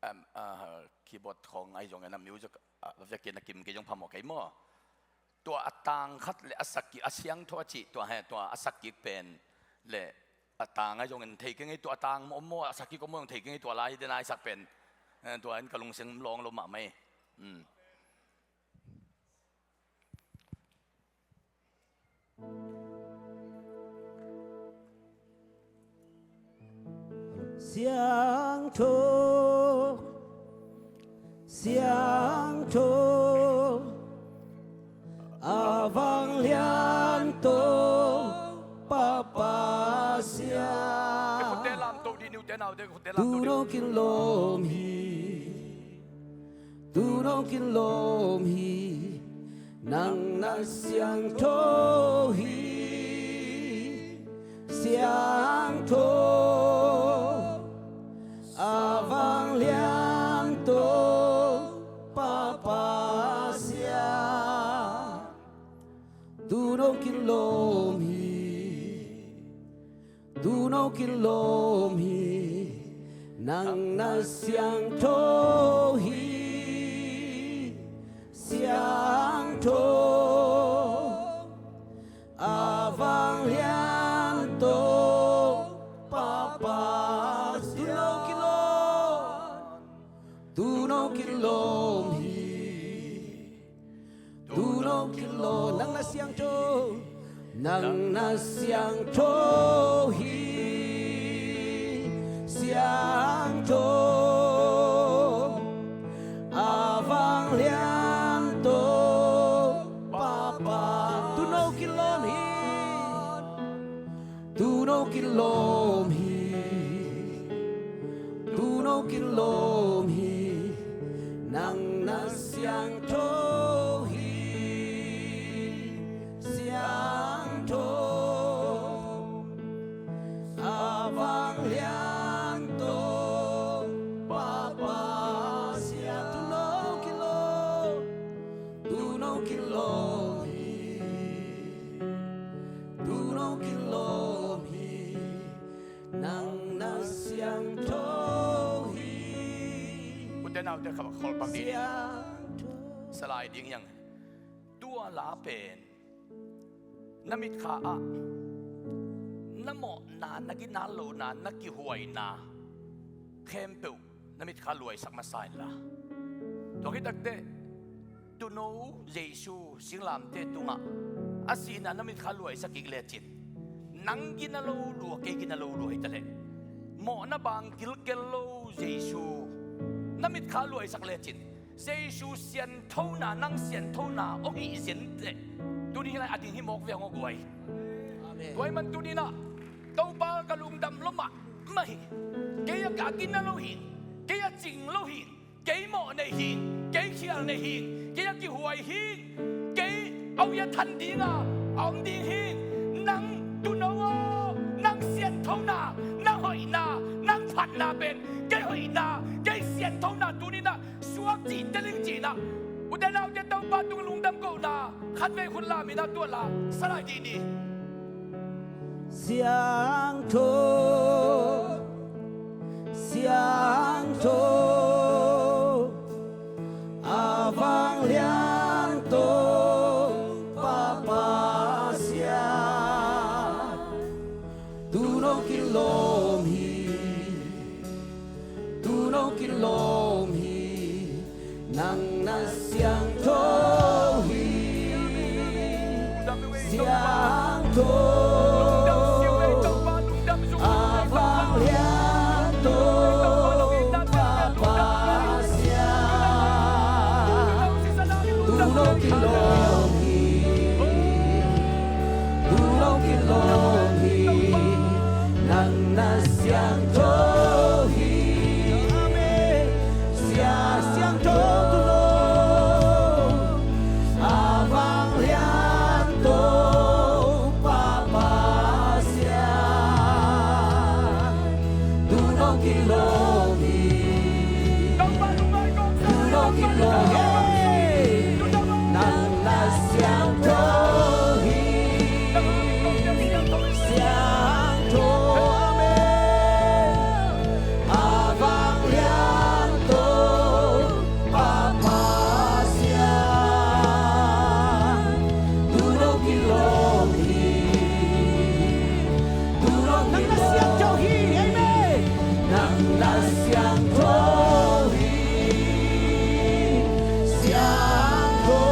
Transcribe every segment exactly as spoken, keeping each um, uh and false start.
Em, ah, keyboard khawng ahi zongin a music, ah, a vekin a kim kei zong phamawh kei maw. Tua a tang khat le a sak kik, a siangtho a cih tua he, tua a sak kik pen le a tang ahi zongin thei kei ngei, tua a tang maw, maw, a sak kik maw zong thei kei ngei, tua lai hi den a i sak pen. Eh, tua in ka lungsim lawng lo mahmah hi. Hmm. Siangtho, siangtho, a vanglian Topa Pasian. Khutte lamto dih ni, ute naute, khutte lamto dih. Tuuno kin lawm hi. Tuuno kin lawm hi, nang na siangtho hi, siangtho, a vanglian Topa Pasian. Tuuno kin lawm hi. Tuuno kin lawm hi, nang na siangtho hi, siangtho, a vanglian Topa Pasian. Tuuno kin lawm, tuuno kin lawm hi. Tuuno kin lawm, nang na siangtho, nang na siangtho hi, siangtho, a vanglian Topa Pasian. Tuuno kin lawm hi. Tuuno kin lawm hi, tuuno kin lawm hi, nang na siangtho hi, siangtho, a vanglian Topa Pasian. Tuuno kin lawm, tuuno kin lawm hi. Tuuno kin lawm hi, nang na siangtho hi, ute naute, kha khol pak dih ni. Siangtho. Salai ding hiang. Tua la pen na mitkha ah na mawhna, na gina lohna, na kihuaina khempeuh na mitkha luaisak masa inla. Tua khit takteh, tuuno Jesu singlamteh tungah a sihna na mitkha luaisak kik lecin, nang gina lo lua, kei gina lo lua hi taleh, mawhna bang kilkel lo Jesu na mitkha luaisak lecin, Jesu sianthona, nang sianthona hong hih zen teh, tuni hi lai a ding hi mawk ve hong guai. Amen. Tua ahih man tuni-in ah Topa, ka lungdam lua mahmah hi. Kei a ka gina lo hi, kei a cing lo hi, kei mawh nei hi, kei khial nei hi, kei a kihuai hi, kei a ui a than dinga a om ding hi. Nang tuuno aw, nang sianthona, nang hoihna, nang phatna pen kei hoihna, kei sianthona tuni-in ah suak cih teh ling ci-in ah, ute naute, Topa tung lungdam kohna khatvei khut lam in ah tua la sa lai dih ni. Siangtho, siangtho, a vanglian Topa Pasian. Tuuno kin lawm hi, tuuno kin lawm hi, nang na siangtho hi, siangtho, a vanglian Topa Pasian. Tuuno kin lawm hi, tuuno kin lawm hi, nang na siangtho hi, sia siangtho tuuno, a vanglian Topa Pasian. Tuuno kin lawm hi, tuuno kin lawm hi, nang Siangtho hi, siangtho,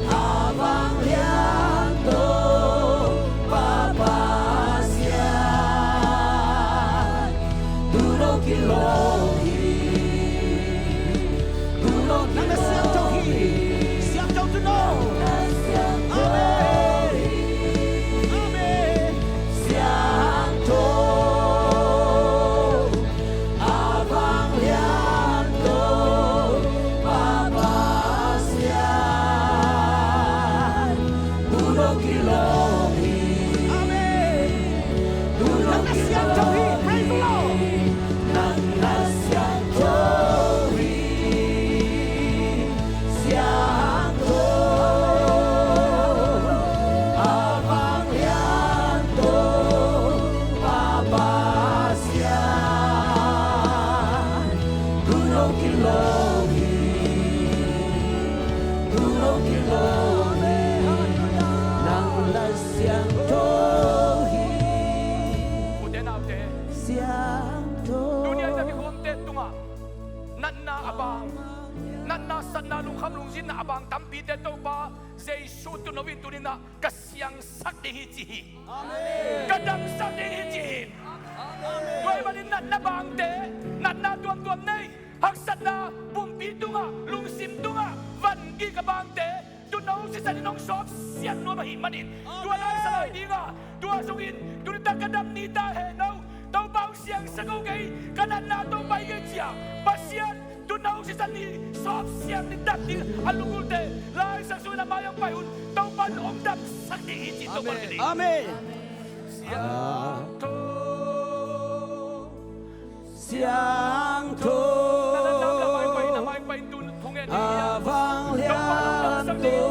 a vanglian Topa Pasian, tulo kilawm hi. Nang na siangtho hi. Siangtho tulo. Amen. Amen. Siangtho, a vanglian Topa Pasian, tulo kilawm hi. Amen. Tulo kilawm hi. Praise the Lord. Nang na siangtho hi, siangtho, a vanglian Topa Pasian, tulo kilawm hi, tulo kilawm hi, nang na siangtho hi. Ute naute, siangtho. Tuni a i na kikhuamte tungah natna a bang, natna satna, lungkham lungzinna a bang tampite Topa Jesu tuuno in tuni-in ah ka siangsak ding hi ci hi. Amen. Ka damsak ding hi ci hi. Amen. Tua ahih manin natna bangte, natna tuamtuam nei, haksatna pumpi tungah, lungsim tungah vangik a bangte, tuuno sisan in hong sawpsiang nuam ahih manin, amen, tua lai sa lai ding a, tua sungin tuni tak ka dam ni ta hen aw, Topa hong siangsak aw kei, ka natna Topa hi kei ci-a Pasian tuuno sisan in sawpsiang ni tak ding a lungulhte, Lai Siangtho sungin a mai hong pai un, Topa in hong damsak ding hi ci Topa. Amen. Amen. Siangtho. Siangtho, a vanglian Topa Pasian,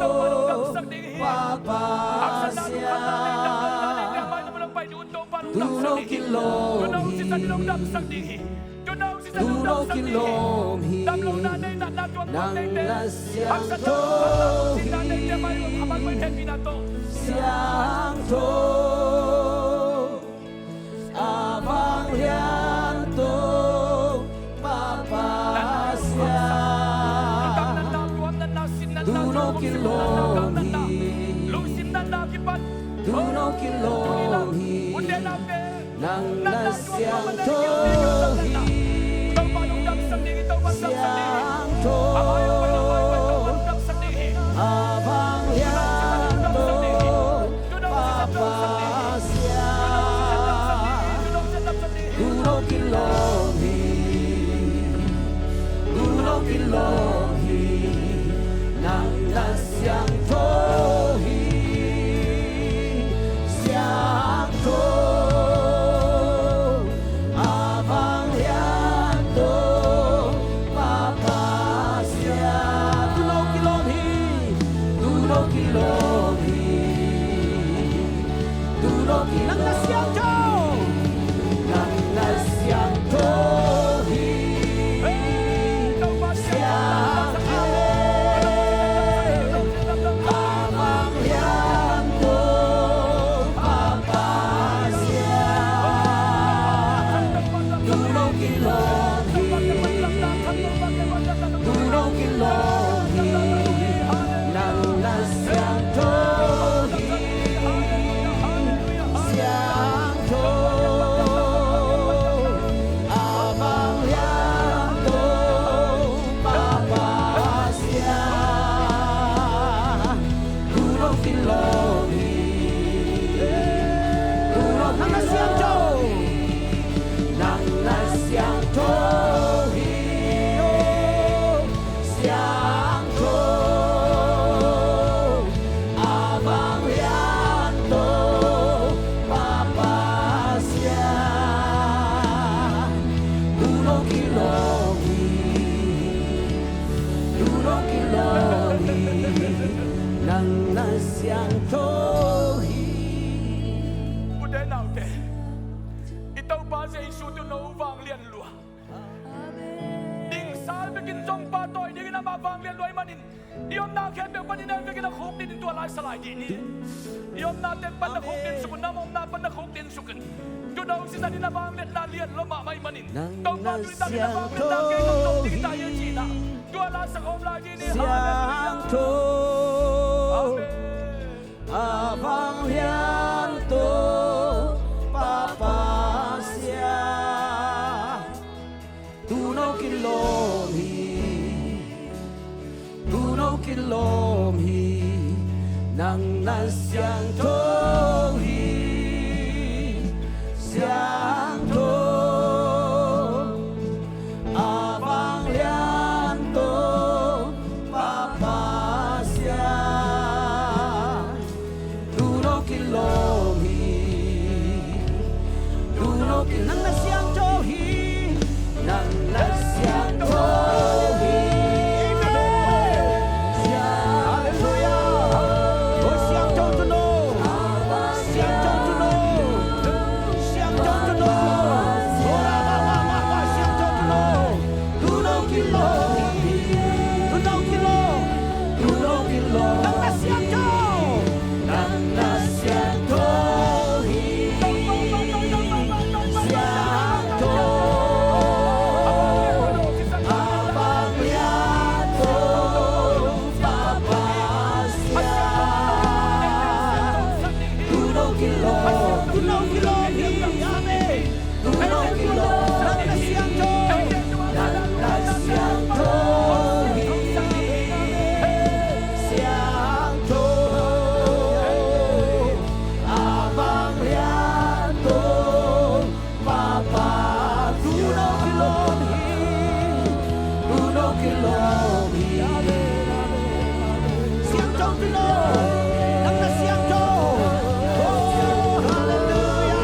tuuno kilawm hi, tuuno kilawm hi, nang na siangtho hi, siangtho, a vanglian Topa Pasian, tuuno kilawm hi, tuuno kilawm hi, nang na siangtho hi, siangtho, a vanglian Topa Pasian, tuuno kilawm hi, tuuno kilawm hi, nang na siangtho hi, siangtho, a vanglian Topa Pasian, tuuno kilawm hi, tuuno kilawm hi. Nang na siangtho. Nang na siangtho hi. Siangtho. A vanglian Topa Pasian, tuuno kilawm hi. Tuuno kilawm hi. Nang na siangtho hi. Siangtho, a vanglian Topa Pasian, tuuno kilawm hi. Tuuno kilawm hi. Nang na siangtho hi. Nang na siangtho hi. Siangtho, a vanglian Topa Pasian, tuuno kilawm hi, tuuno kilawm hi, nang na siangtho hi. Ute naute, i Topa Jesu tuuno vanglian lua. Ding sal bekin zong pahtawi dingin amah vanglian lua ahih manin, i omna khempeuh pan Nang vekin na khukdin in tua lai sa lai dih ni. I omna teng pan na khukdin suk un, na omna pan na khukdin suk un. Tuuno sisan in a vangliatna lian lo mahmah ahih manin, Topa tu in tangin a vangliatna kei tawh tawm ding hi ta hi a cihna tua lai sa khawm lai dih ni. Halleluiah. Amen. A vanglian tawh Papa Siang, tuuno kilawm hi, tuuno kilawm hi, nang na siangtho hi, siangtho. A vanglian tawh Papa Siang, tuuno kilawm hi, tuuno kilawm. Nang na siangtho hi, nang na siangtho hi. Amen. Halleluiah. Oh, siangtho tuuno. Siangtho tuuno. Siangtho tuuno. Oh, ra, ra, ra, ra, ra, siangtho tuuno. Tuuno kilawm hi. Tuuno kilawm. Tuuno kilawm. Nang na siangtho. Nang na siangtho hi. Siangtho. A vanglian tawh Papa Siang, tuuno kilawm. Tuuno kilawm hi. Amen. Tuuno kilawm. Nang na siangtho. Nang na siangtho hi. Siangtho. A vanglian tawh Papa, tuuno kilawm hi, tuuno kilawm hi. Siangtho tuuno, nang na siangtho. Oh, halleluiah.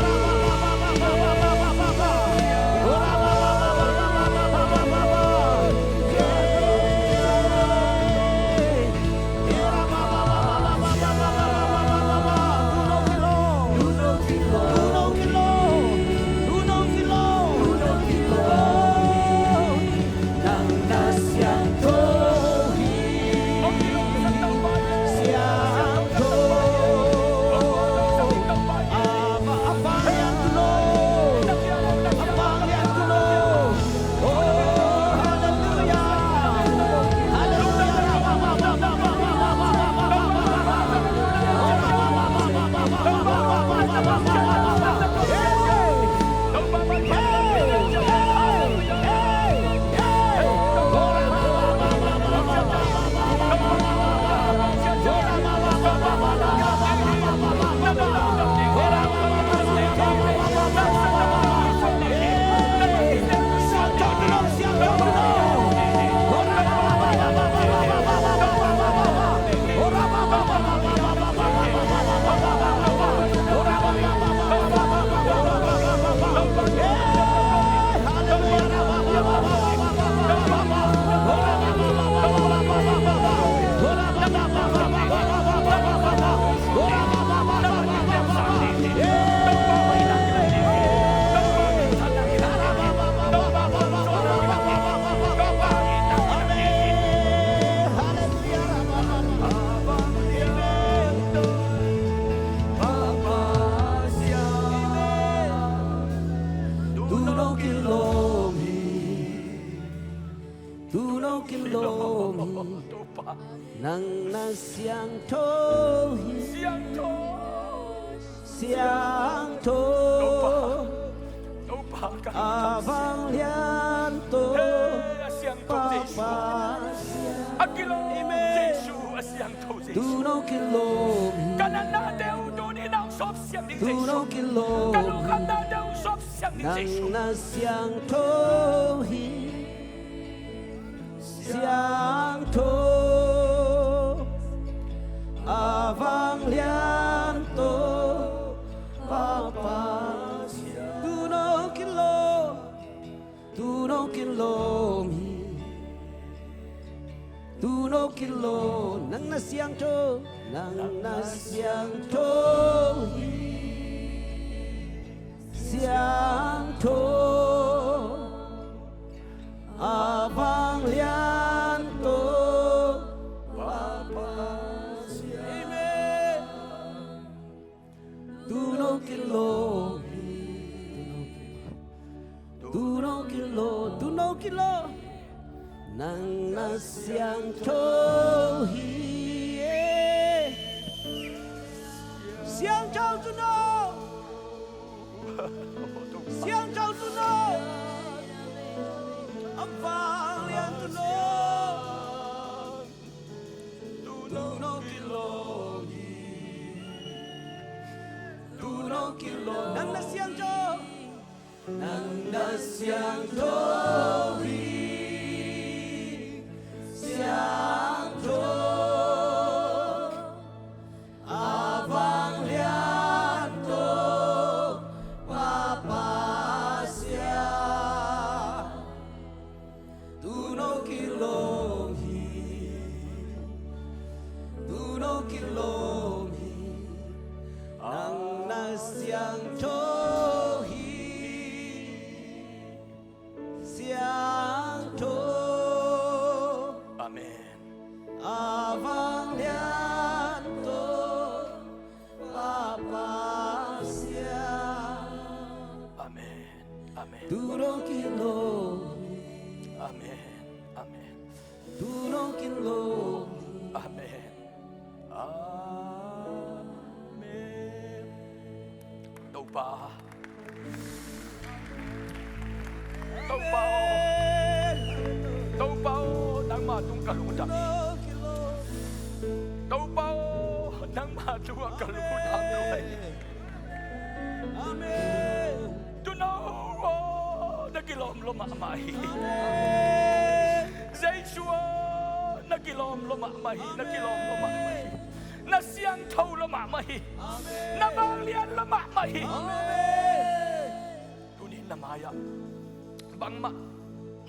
Tuuno kilawm hi. Tuuno kilawm hi. Topa. Nang na siangtho hi. Siangtho. Siangtho. Topa. Topa ka. A vanglian tawh. Hey, a siangtho Jesu. Papa Siang. A kilawm Jesu, a siangtho Jesu. Tuuno kilawm hi. Ka natnate uh tuni in hong sawp siang ding Jesu. Tuuno kilawm hi. Ka lungkhamnate uh hong sawp siang ding Jesu. Nang na siangtho hi. Siangtho, a vanglian tawh Papa Siang. Tuuno kilawm, tuuno kilawm hi. Tuuno kilawm, nang na siangtho, nang na siangtho hi. Siangtho, a vanglian tawh Papa. Tuuno kilawm, tuuno kilawm. Nang na siangtho hi e. Siangtho tuuno. Siangtho tuuno. A vanglian tuuno. Tuuno kilawm hi. Tuuno kilawm. Nang na siangtho. Nang na siangtho hi, siangtho, a vanglian tawh Pa Pasian. Tuuno kilawm hi, tuuno kilawm hi, nang na siangtho hi, siangtho. Amen. A vanglian tawh Pa Pasian. Amen. Amen. Tuuno kilawm hi. Amen. Amen. Tuuno kilawm hi. Amen. Amen. Topa. Topa aw. Topa aw, nangmah tung ka lungdam hi. Topa aw, nangmah tungah ka lungdam lua hi. Amen. Tuuno aw, na kilawm lua mahmah hi. Amen. Jesu aw, na kilawm lua mahmah hi, na kilawm lua mahmah hi. Na siangtho lua mahmah hi. Amen. Na vanglian lua mahmah hi. Amen. Tuni na mai-ah bangmah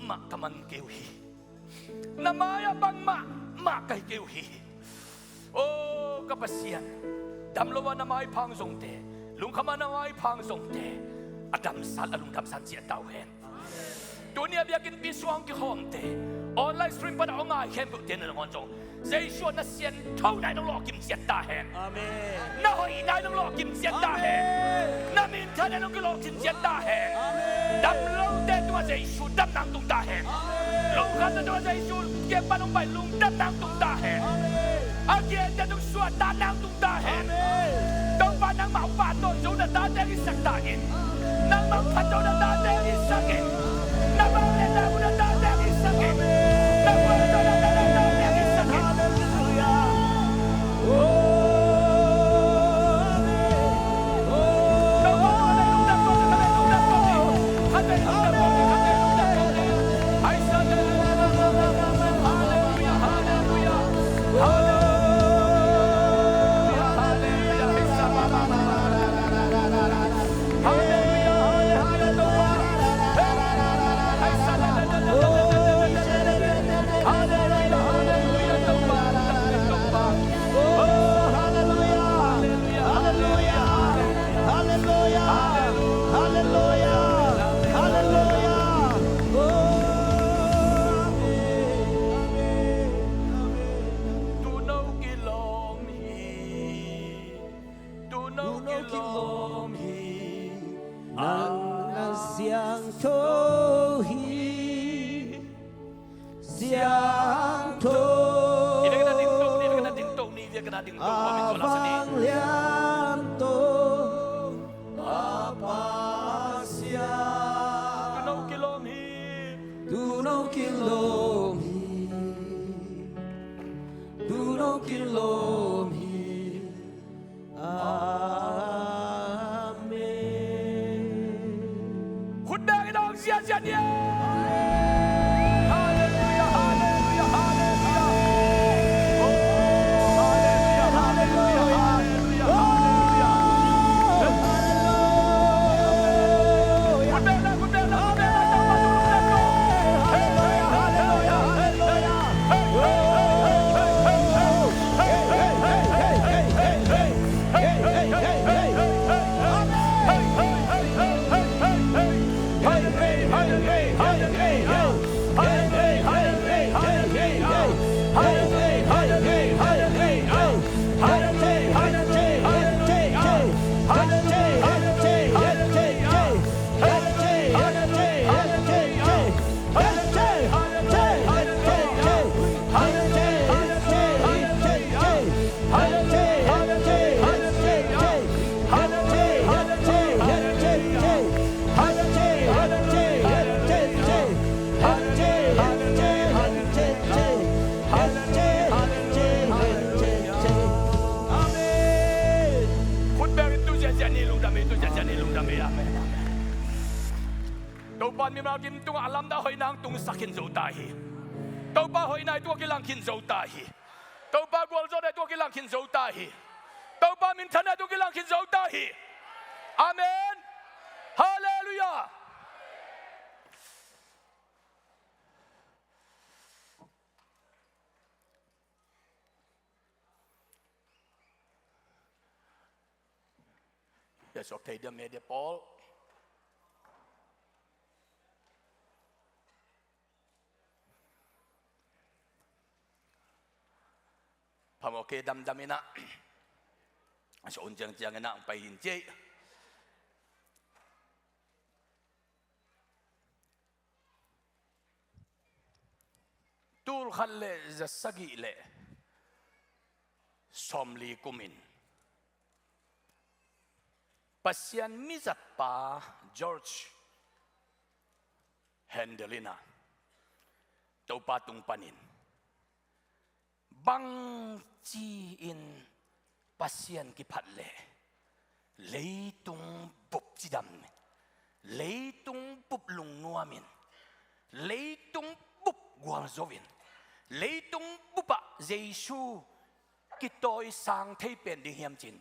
mah ka man kei uh hi. Na mai-ah bangmah mah ka hi kei uh hi. Aw ka Pasian, dam lo a na maipha hong zongte, lungkham a na maipha hong zongte a damsat, a lungdamsat ciat ta uh hen. Tuni a biakinnpi sung a hong kikhawmte, online stream pan a hong ngai khempeuhte nangawn zong Jesu aw, na siangtho nai nong lawhkim ciat ta hen. Amen. Na hoih nai nong lawhkim ciat ta hen. Amen. Na minthan nai nong kilawhkim ciat ta hen. Amen. Dam lote tungah Jesu damna hong tung ta hen. Amen. Lungkhamte tungah Jesu kiang pan hong pai lungdamna hong tung ta hen. Amen. A kiangte tung suahtakna hong tung ta hen. Amen. Topa, nangmah hong pahtawi zo na tate hong hisak ta in. Nangmah hong phatzaw na tate hong hisak in. Na vangliatna uh na tate hong hisak in. Na vangliatna uh na tate hong hisak in. Halleluia. Oh, amen. Oh, amen. Halleluia. Halleluia. Halleluia. Tuuno kilawm hi. Tuuno kilawm hi. Nang na siangtho hi, siangtho. I biakinn ah dingto ni, i biakinn ah dingto ni, i biakinn ah dingto ni. A vanglian tawh Pa Pasian. Tuuno kilawm hi. Tuuno kilawm hi. Tuuno kilawm hi. Amen. Khut beng in hong siasia ni. Halleluia, halleluia, halleluia. Oh, halleluia, halleluia, halleluia, halleluia. Khut beng la, khut beng la, khut beng la. Halleluia, halleluia, halleluia. mimal kim tungah a lamdang hoihna hong tungsak khin zo ta hi. Topa hoihna i tungah kilang khin zo ta hi. Topa gualzawhna i tungah kilang khin zo ta hi. Topa minthanna i tungah kilang khin zo ta hi. Amen. Halleluiah. Yasuak thei dia media pawl. Phamawh kei damdam inah. A sawh un ciangciang inah ang pai hin ciai. Tul khat le za sagih le sawmli kumin Pasian mizatpa George Handel inah Topa tung panin bangci-in Pasian kiphat leh leitung bup cidam, leitung bup lungnuamin, leitung bup gualzoin, leitung bupah Jesu kitawisang thei pen ding hiam cin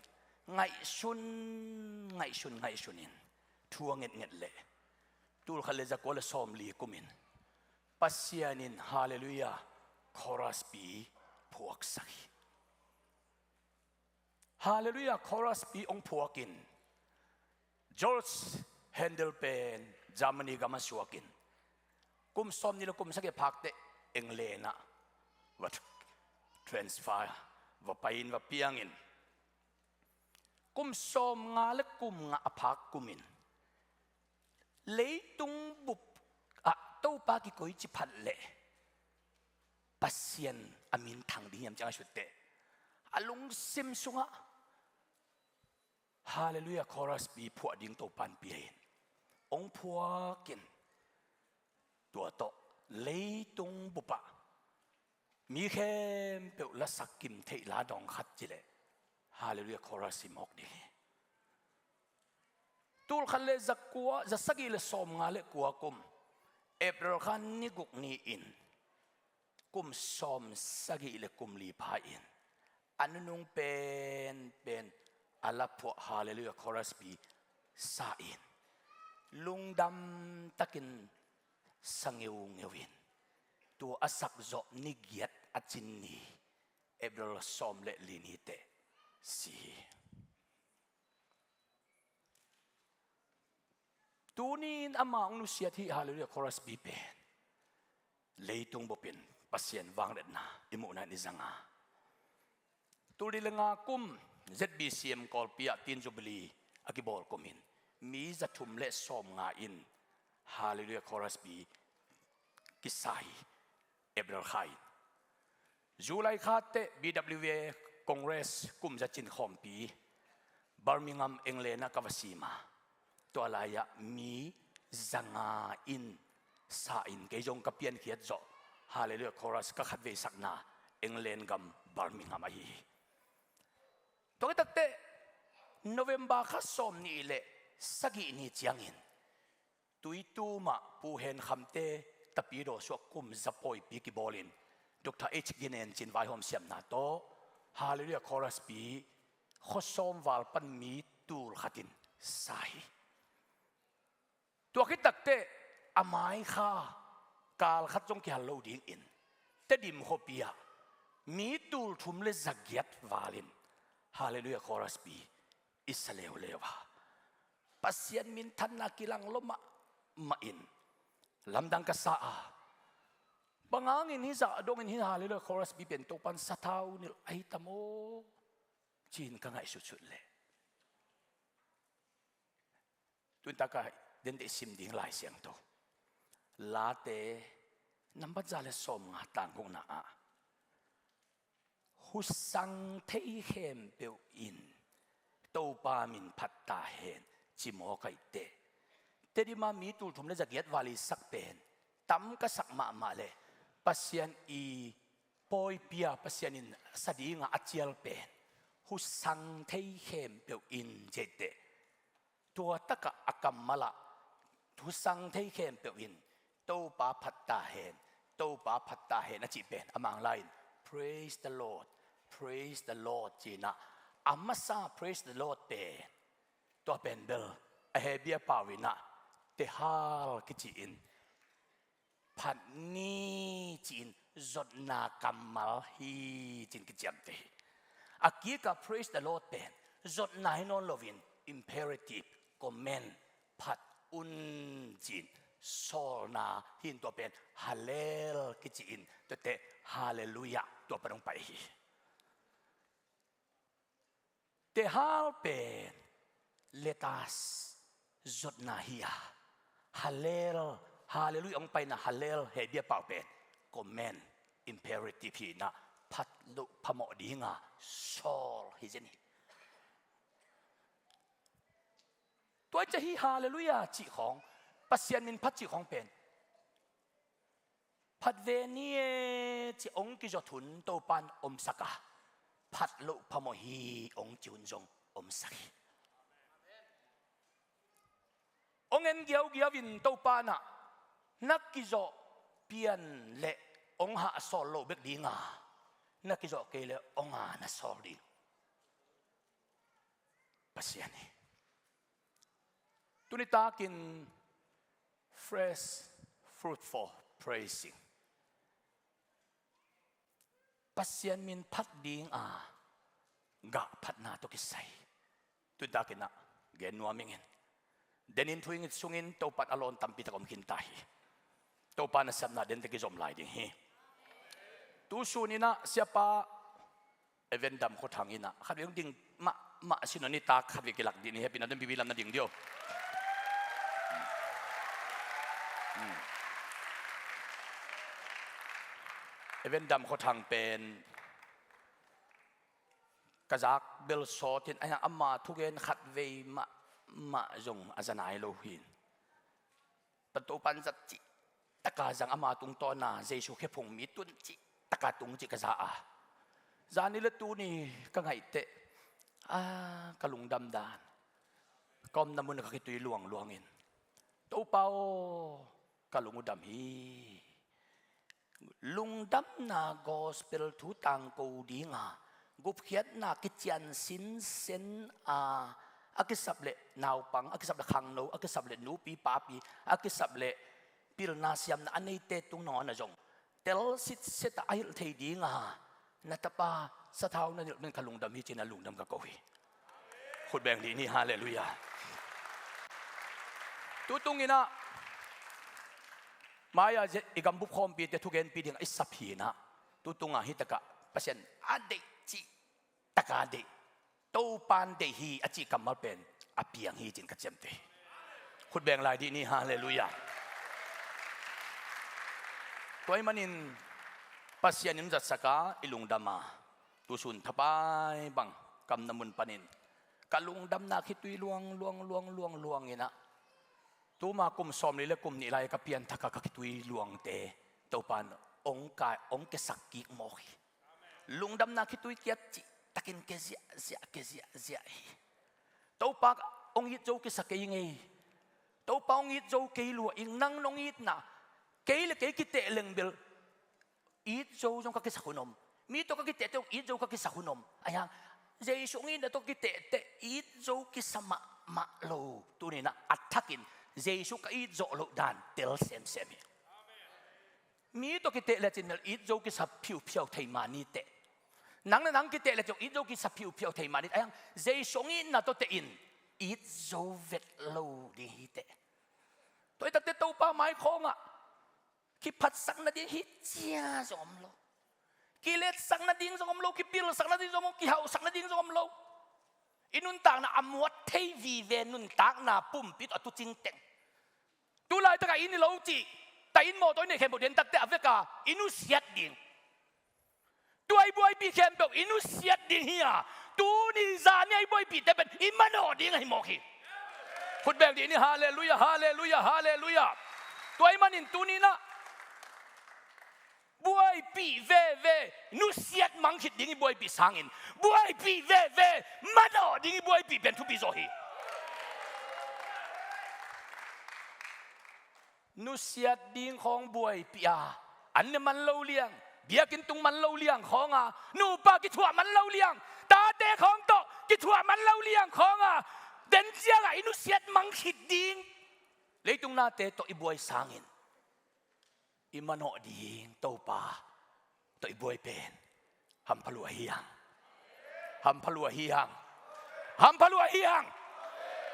ngaihsun, ngaihsun, ngaihsunin thu a ngetnget leh tul khat le zakua le sawmli kumin Pasian in Halleluiah chorus pi phuaksak hi. Halleluiah chorus pi hong phuakin George Handel pen Germany gam a suakin kum sawmnih le kum sagih a phak teh England ah va transfer, va pai-in va piangin kum sawmnga le kum nga a phak kumin leitung bup ah Topa kikoici phat leh Pasian a minthang ding hiam ci a ngaihsut teh a lungsim sungah Halleluiah chorus pi phuah ding Topa in pia in hong phuakin tua tawh leitung bupah mi khempeuh lasak kim theih la dawng khat cileh Halleluiah chorus hi mawk ding hi. Tul khat le zakua, za sagih le sawmnga le kua kum April kha ni guk ni-in kum sawm sagih le kum li pha-in a nunung penpen a la phuah Halleluiah chorus pi sa-in lungdam takin sa ngeungeu in tua a sakzawh ni giat a cin ni April sawm le li ni teh si hi. Tuni-in ama hong nusiat hi Halleluiah chorus pi pen leitung bupin Pasian vangliatna i muhna in i zanga. Tul nih le nga kum Z B C M Kawlpi ah Tin Jubilee a kibawl kumin mi za thum le sawmnga in Halleluiah chorus pi kisa hi. April kha in July kha teh B W A Congress kum za cin khawmpi Birmingham, England ah ka va sim a, tua lai-ah mi zanga in sa in kei zong ka piankhiat zawh Halleluiah chorus ka khatveisakna England gam Birmingham ahi hi. Tua khit takteh November kha sawmnih le sagih ni ciangin Tuitum ah Pu Hen Khamte tapidaw suah kum za pawipi kibawlin Doctor H Ginen Cin vaihawm siamna tawh Halleluiah chorus pi khuasawm val pan mi tul khatin sa hi. Tua khit takteh a mai kha kal khat zong kihal lo dingin Tedim khuapi ah mi tul thum le za giat valin Halleluiah chorus pi i sa leuleu a, Pasian minthanna kilang lua mahmah in lamdang ka sa a, bang hangin hih zah dongin hih Halleluiah chorus pi pen Topan sathau nilh ahi tam aw ci-in ka ngaihsutsut leh. Tun taka dente sim ding Lai Siangtho Late nambat za le sawmnga tang gukna ah husang thei khempeuh in Topa min phat ta hen ci mawk ahih teh. Tedim ah mi tul thum le za giat val i sak pen tam ka sak mahmah leh Pasian i pawipi a Pasian in sa dinga a cial pen husang thei khempeuh in ci ahih teh. Tua takah a kammal ah thusang thei khempeuh in Topa phat ta hen, Topa phat ta hen a cih pen a Manglai in praise the Lord, praise the Lord ci-in ah, a masa praise the Lord pen, tua pen bel a Hebru pau in ah tehal kici-in, phat ni ci-in zotna kammal hi ci-in kiciamteh hi. A kikah praise the Lord pen zotna hi nawn loin imperative, command, phat un ci-in sawlna hi-in, tua pen Hallel kici-in, tuate Hallelujah tua pan hong pai hi. Tehal pen letters, zotna hi a, Hallel, Hallelujah hong paina Hallel Hebru pau pen command, imperative hi-in ah, phat loh phamawh dinga sawl hi zen hi. Tua ciang hih Hallelujah cih khawng, Pasian min phat cih khawng pen, phat ve ni e ci-a hong kizawt hun Topa in omsak a, phat loh phamawh hi hong ci hun zong omsak hi. Hong en giaugiau in Topa in ah na kizawh pian leh hong hahsawl loh bek dinga, na kizawh kei leh hong a na sawl ding Pasian hi. Tuni takin fresh fruit for praising, Pasian min phat dinga gah phatna tawh kisai, tuni takin ah gen nuam ing. Denin thu i ngit sungin Topa in a lawn tampi tak om khin ta hi. Topa nasepna den teh kizom lai ding hi. Tu sun in ah siapa Evan Dam Khua Thang in ah khatvei hong ding mahmah sin, nitak khatvei kilak dih ni, hehpihna tawh bibi lam na ding dih o. Evan Dam Khua Thang pen ka zak bel sawt in, ahi hang ama thugen khatvei mahmah zong a za nai lo hi. Pan Topa in zat cih taka zang, ama tungtawna Jesu khephung mi tun cih taka tung cih ka za a, zani le tuni ka ngaih teh, a, ka lungdam dan, ka omna mun ka khitui luangluang in, Topa aw, ka lung uh dam hi. Lungdamna gospel thu tangko dinga gupkhiatna kician sinsen a, a kisap leh naupang, a kisap leh khangno, a kisap leh nupi papi, a kisap leh pilna siamna a neite tung nangawn ah zong tel sitset a a hilh thei dinga na tapa sathau na nilh pen ka lungdam hi ci-in a lungdam ka ko hi. Khut beng dih ni, halleluiah. Tutung in ah mai-a i gambup khawmpite thugenpi dingah i sap hi in ah, tutung ah hih takah Pasian a deih cih taka deih, Topa in deih hi a cih kammal pen a piang hi ci-in ka ciamteh hi. Khut beng lai dih ni, halleluiah. Tua ahih manin Pasian in zatsak a, i lungdam a, tusun thapai bang ka omna mun panin ka lungdamna khitui luang luang luang luang luang in ah, tuma kum sawmli le kum nih lai ka pianthak a ka khitui luangte Topa in hong kai, hong kiasak kik mawk hi. Lungdamna khitui kiat cih takin kia ziahziah, kia ziahziah hi. Topa hong it zo kisa kei ing ei. Topa hong it zo kei lua ing. Nang nong itna, kei le kei kiteh leng bel it zo zong ka kisak hun om. Mi tawh ka kiteh teh it zo ka kisak hun om. Ahi hang Jesu hong itna tawh ka kiteh teh it zo kisa mahmah lo. Tuni in ah a thakin Jesu ka it zawh loh dan tel semsem hi. Mi tawh kiteh lecin bel it zo kisa phiuphiau thei mah ni teh. Nang le nang kiteh lecin it zo kisa phiuphiau thei mah ni teh. Ahi hang Jesu hong itna tawh teh in it zo vet lo ding hi teh. Tua hi takteh Topa mai khawngah kiphatsak nading hi cia zong om lo. Kiletsak nading zong om lo, kipilsak nading zong om lo, kihauhsak nading zong om lo. I nuntakna a muat thei vive nuntakna pumpi tawh a tucing teng. Tu laitakah inn i lo cih, ta inn mawtaw i neih khempeuh den takteh a veka i nusiat ding. Tua i buaipih khempeuh i nusiat ding hi a, tuni zani a i buaipihte pen i manawh ding ahi mawk hi. Khut beng dih ni, halleluiah, halleluiah, halleluiah. Tua ahih manin tuni in ah buaipih veve, nusiat mang khit ding i buaipih sangin buaipih veve, manawh ding i buaipih pen thupi zaw hi. nusiat ding khawng buaipih a, an ne man lo liang, biakinn tung man lo liang khawng a, nupa kithuah man lo liang, tate khawng tawh kithuah man lo liang khawng a, den ciangah i nusiat mang khit ding leitung nate tawh i buai sangin i manawh ding Topa tawh i buai pen hampha lua hi hang. Hampha lua hi hang. Hampha lua hi hang.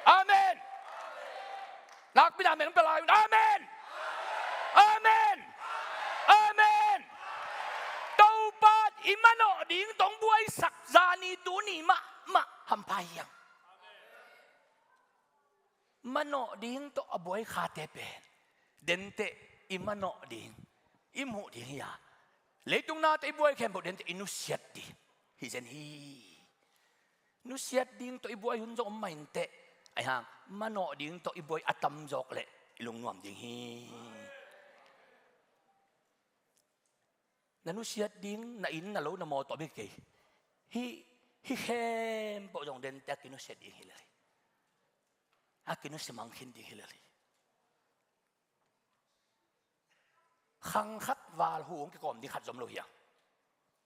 Amen. Nakpi na amen hong pia lai un. Amen. Amen. Amen. Topa i manawh ding tawh hong buaisak zani tuni mahmah hampha hi hang. Manawh ding tawh a buai khate pen denteh i manawh ding, i muh ding hi a, leitung nate i buai khempeuh denteh i nusiat ding hi zen hi. Nusiat ding tawh i buai hun zong om mah inteh, ahi hang manawh ding tawh i buai a tamzawk leh i lungnuam ding hi. Na nusiat ding, na inn, na lo, na mawtaw bek kei. Hih, hih khempeuh zong denteh a kinusia ding hi lel hi. A kinusia mang khin ding hi lel hi. Khang khat val hu hong kikawm ding khat zom lo hi hang.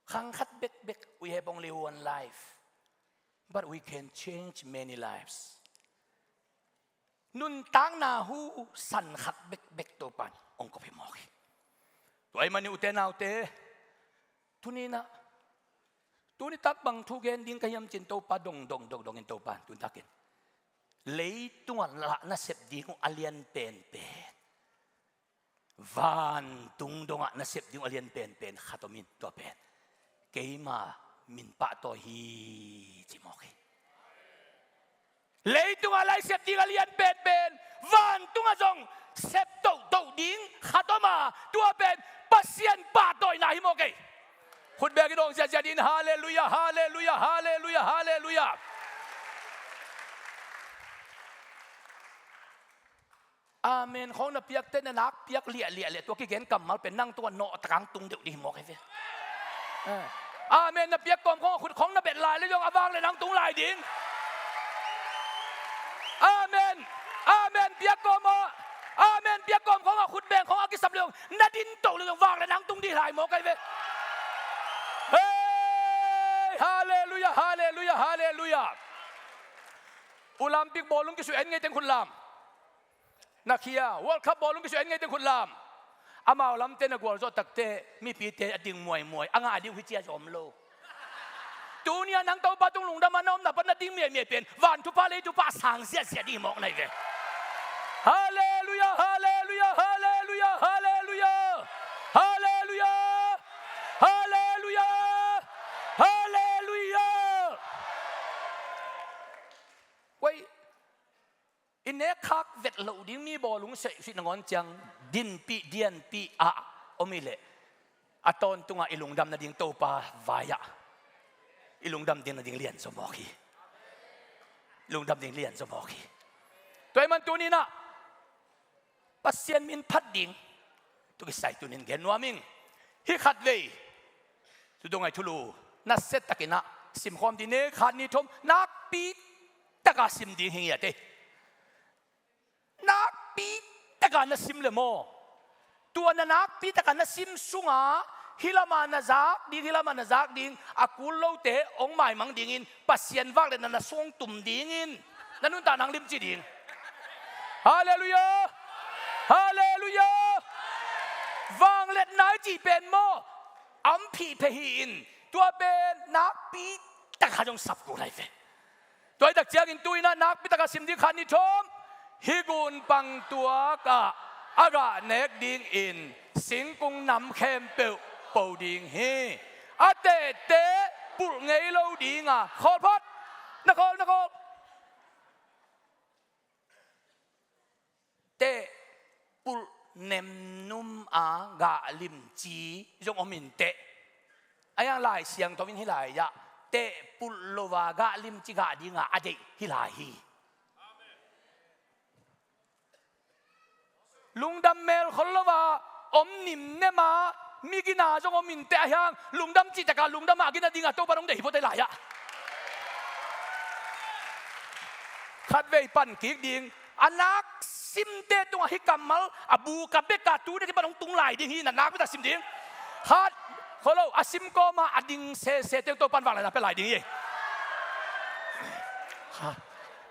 Khang khat bekbek, we have only one life, but we can change many lives. Nuntakna hu san khat bekbek Topan hong kop hi mawk hi. Tua ahih manin ute naute, tuni-in ah, tuni tak bang thu gen ding ka hiam cin Topa dong, dong, dong, dong in Topan tuni takin leitungah lah na sep ding uh a lian penpen, vantung dongah na sep ding uh a lian penpen khat om in, tua pen keima min pahtawi hi ci mawk hi. Leitungah lah i sep ding a lian penpen vantungah zong sep tohtoh ding khat om a, tua pen Pasian pahtawina hi mawk hi. Khut beng in hong ziahziah in, halleluiah, halleluiah, halleluiah, halleluiah. Amen khawng na piak teh, na nak piak liahliah leh tua kigen kammal pen nang tungah nawh takang tung deuh ding hi mawk hi ve. Eh. Amen na piak kawm khawng a khut khawng na bet lai leh zong a vang leh nang tung lai ding. Amen. Amen piak kawm aw. Amen piak kawm khawng a khut beng khawng a kisap leh zong na din toh leh zong vang leh nang tung ding hi lai mawk hi ve. Hei, halleluiah, halleluiah, halleluiah. Olympic bawlung kisuah en ngeiteng khut lam. Na khia, World Cup bawlung kisuah en ngeiteng khut lam. Amau lamte na gualzawh takteh mipite a ding muaimuai, a ngah ding uh hi cia zong om lo. Tuni-ah nang Topa tung lungdam a na omna pan na ding miaimiai pen van thupha lei thupha a sang ziahziah ding hi mawk na hi ve. Halleluiah, halleluiah, halleluiah, halleluiah. Halleluiah. Halleluiah. Halleluiah. Koi i nekkhak vet loh ding mi bawlung seihsuih nangawn ciang dinpih dianpih ah om hi leh a tawntungah i lungdam nading Topa vai-ah i lungdam ding nading lian zaw mawk hi. I lungdam ding lian zaw mawk hi. Tua ahih man tuni-in ah Pasian min phat ding tu kisai tunin gen nuam ing. Hih khatvei tu dong ai thulu nasia takin ah simkhawm ding, ni khat ni thum nakpi taka sim ding hi ngiat ei. Nakpi taka na sim le maw? Tua na nakpi taka na sim sungah hih lamah na zak ding, hih lamah na zak ding, a kul lote hong maimang dingin Pasian vangliatna na sung tum dingin na nuntakna hong limci ding. Halleluiah. Halleluiah. Vangliatna i cih pen maw, a om phihphia hi-in tua pen nakpi taka zong sap kul lai ve. Tua hi tak ciangin tu-in ah nakpi taka sim ding khat ni thum. Hih gunpang tuakah a gah nek dingin singkung nam khempeuh po ding hi. A tehte pulh ngei lo dinga khawl phot. Na khawl, na khawl. Tehpulh nemnum a gah limci zong om inteh. A hiang Lai Siangtho in hih lai-ah tehpulh lo a gah limci gah dinga a deih hih lai hi. Lungdam melkhol lo a om nimnem a migina zong om inteh, a hiang lungdam cih taka lungdam a gina dinga Topa hong deih hi phot ei lai-ah. Khatvei pan kik ding, a nak simte tungah hih kammal a buk a bek a tu dek hi pan hong tung lai ding hi. Na nak bek a sim ding. Khat, kholo, a sim kawma a ding sese teng Topan vangliatna pia lai ding hi. Kha-,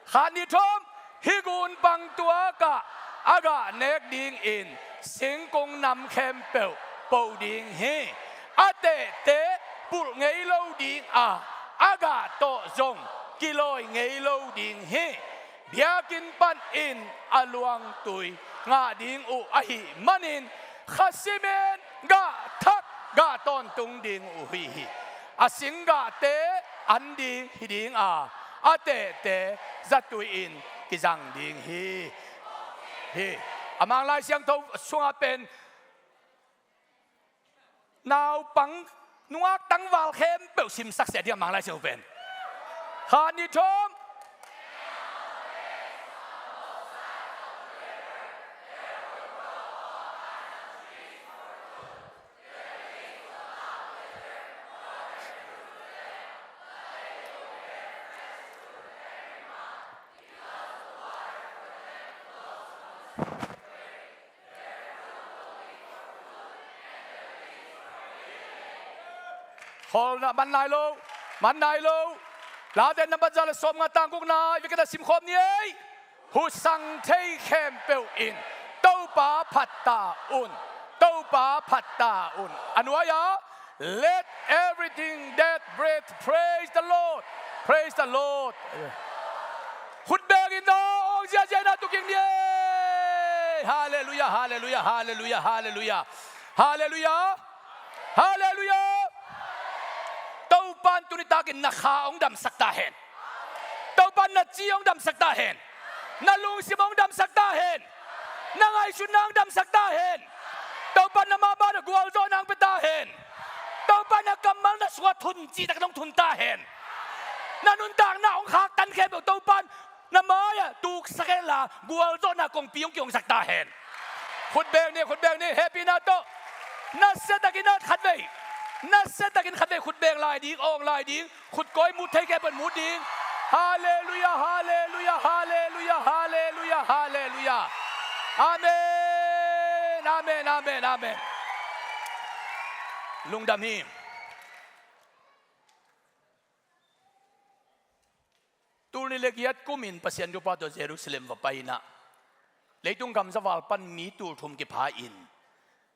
khat, nih, thum, hih gunpang tuakah a gah nek dingin singkung nam khempeuh poh ding hi. A tehte pulh ngei lo ding a, a gah tawh zong kilawi ngei lo ding hi. Biakinn panin a luangtui ngah ding uh ahih manin, kha simin gah thak, gah tawntung ding uh hi hi. A singgahte an ding hi ding a, a tehte zatui-in kizang ding hi. Hi. A Mang Lai Siangtho sungah pen naupang nungak tangval khempeuh simsak sia ding a Mang Lai Siangtho pen. Khat, nih, thum. Khawlna man nai lo, man nai lo. Late nambat za le sawmnga tang gukna, i vekpi-in a simkhawm ni ei. Husang thei khempeuh in Topa phat ta un, Topa phat ta un. A nuai-ah, let everything that breath praise the Lord, praise the Lord. Khut bengin na awng ziazia na tu kik ni ei. Halleluiah, halleluiah, halleluiah, halleluiah. Halleluiah. Halleluiah. Topan tuni takin na kha hong damsak ta hen. Topan na ci hong damsak ta hen. Na lungsim hong damsak ta hen. Na ngaihsutna hong damsak ta hen. Topan na mah banah gualzawhna hong pia ta hen. Topan na kammal na sungah thun cihtak hong thun ta hen. Na nuntakna hong khaktan khempeuh Topan na mai-ah tuksak hen la, gualzawhna kongpi hong kihongsak ta hen. Khut beng ni, khut beng ni, hehpihna tawh. Nasiatakin a khatvei, nasiatakin khatvei khut beng lai ding, awng lai ding, khut kawi mut thei khempeuh in mut ding. Halleluiah, halleluiah, halleluiah, halleluiah, halleluiah. Amen, amen, amen, amen. Lungdam hi. Tul nih le giat kumin Pasian thupha tawh Jerusalem va pai-in ah, leitung gamzaval pan mi tul thum kipha-in,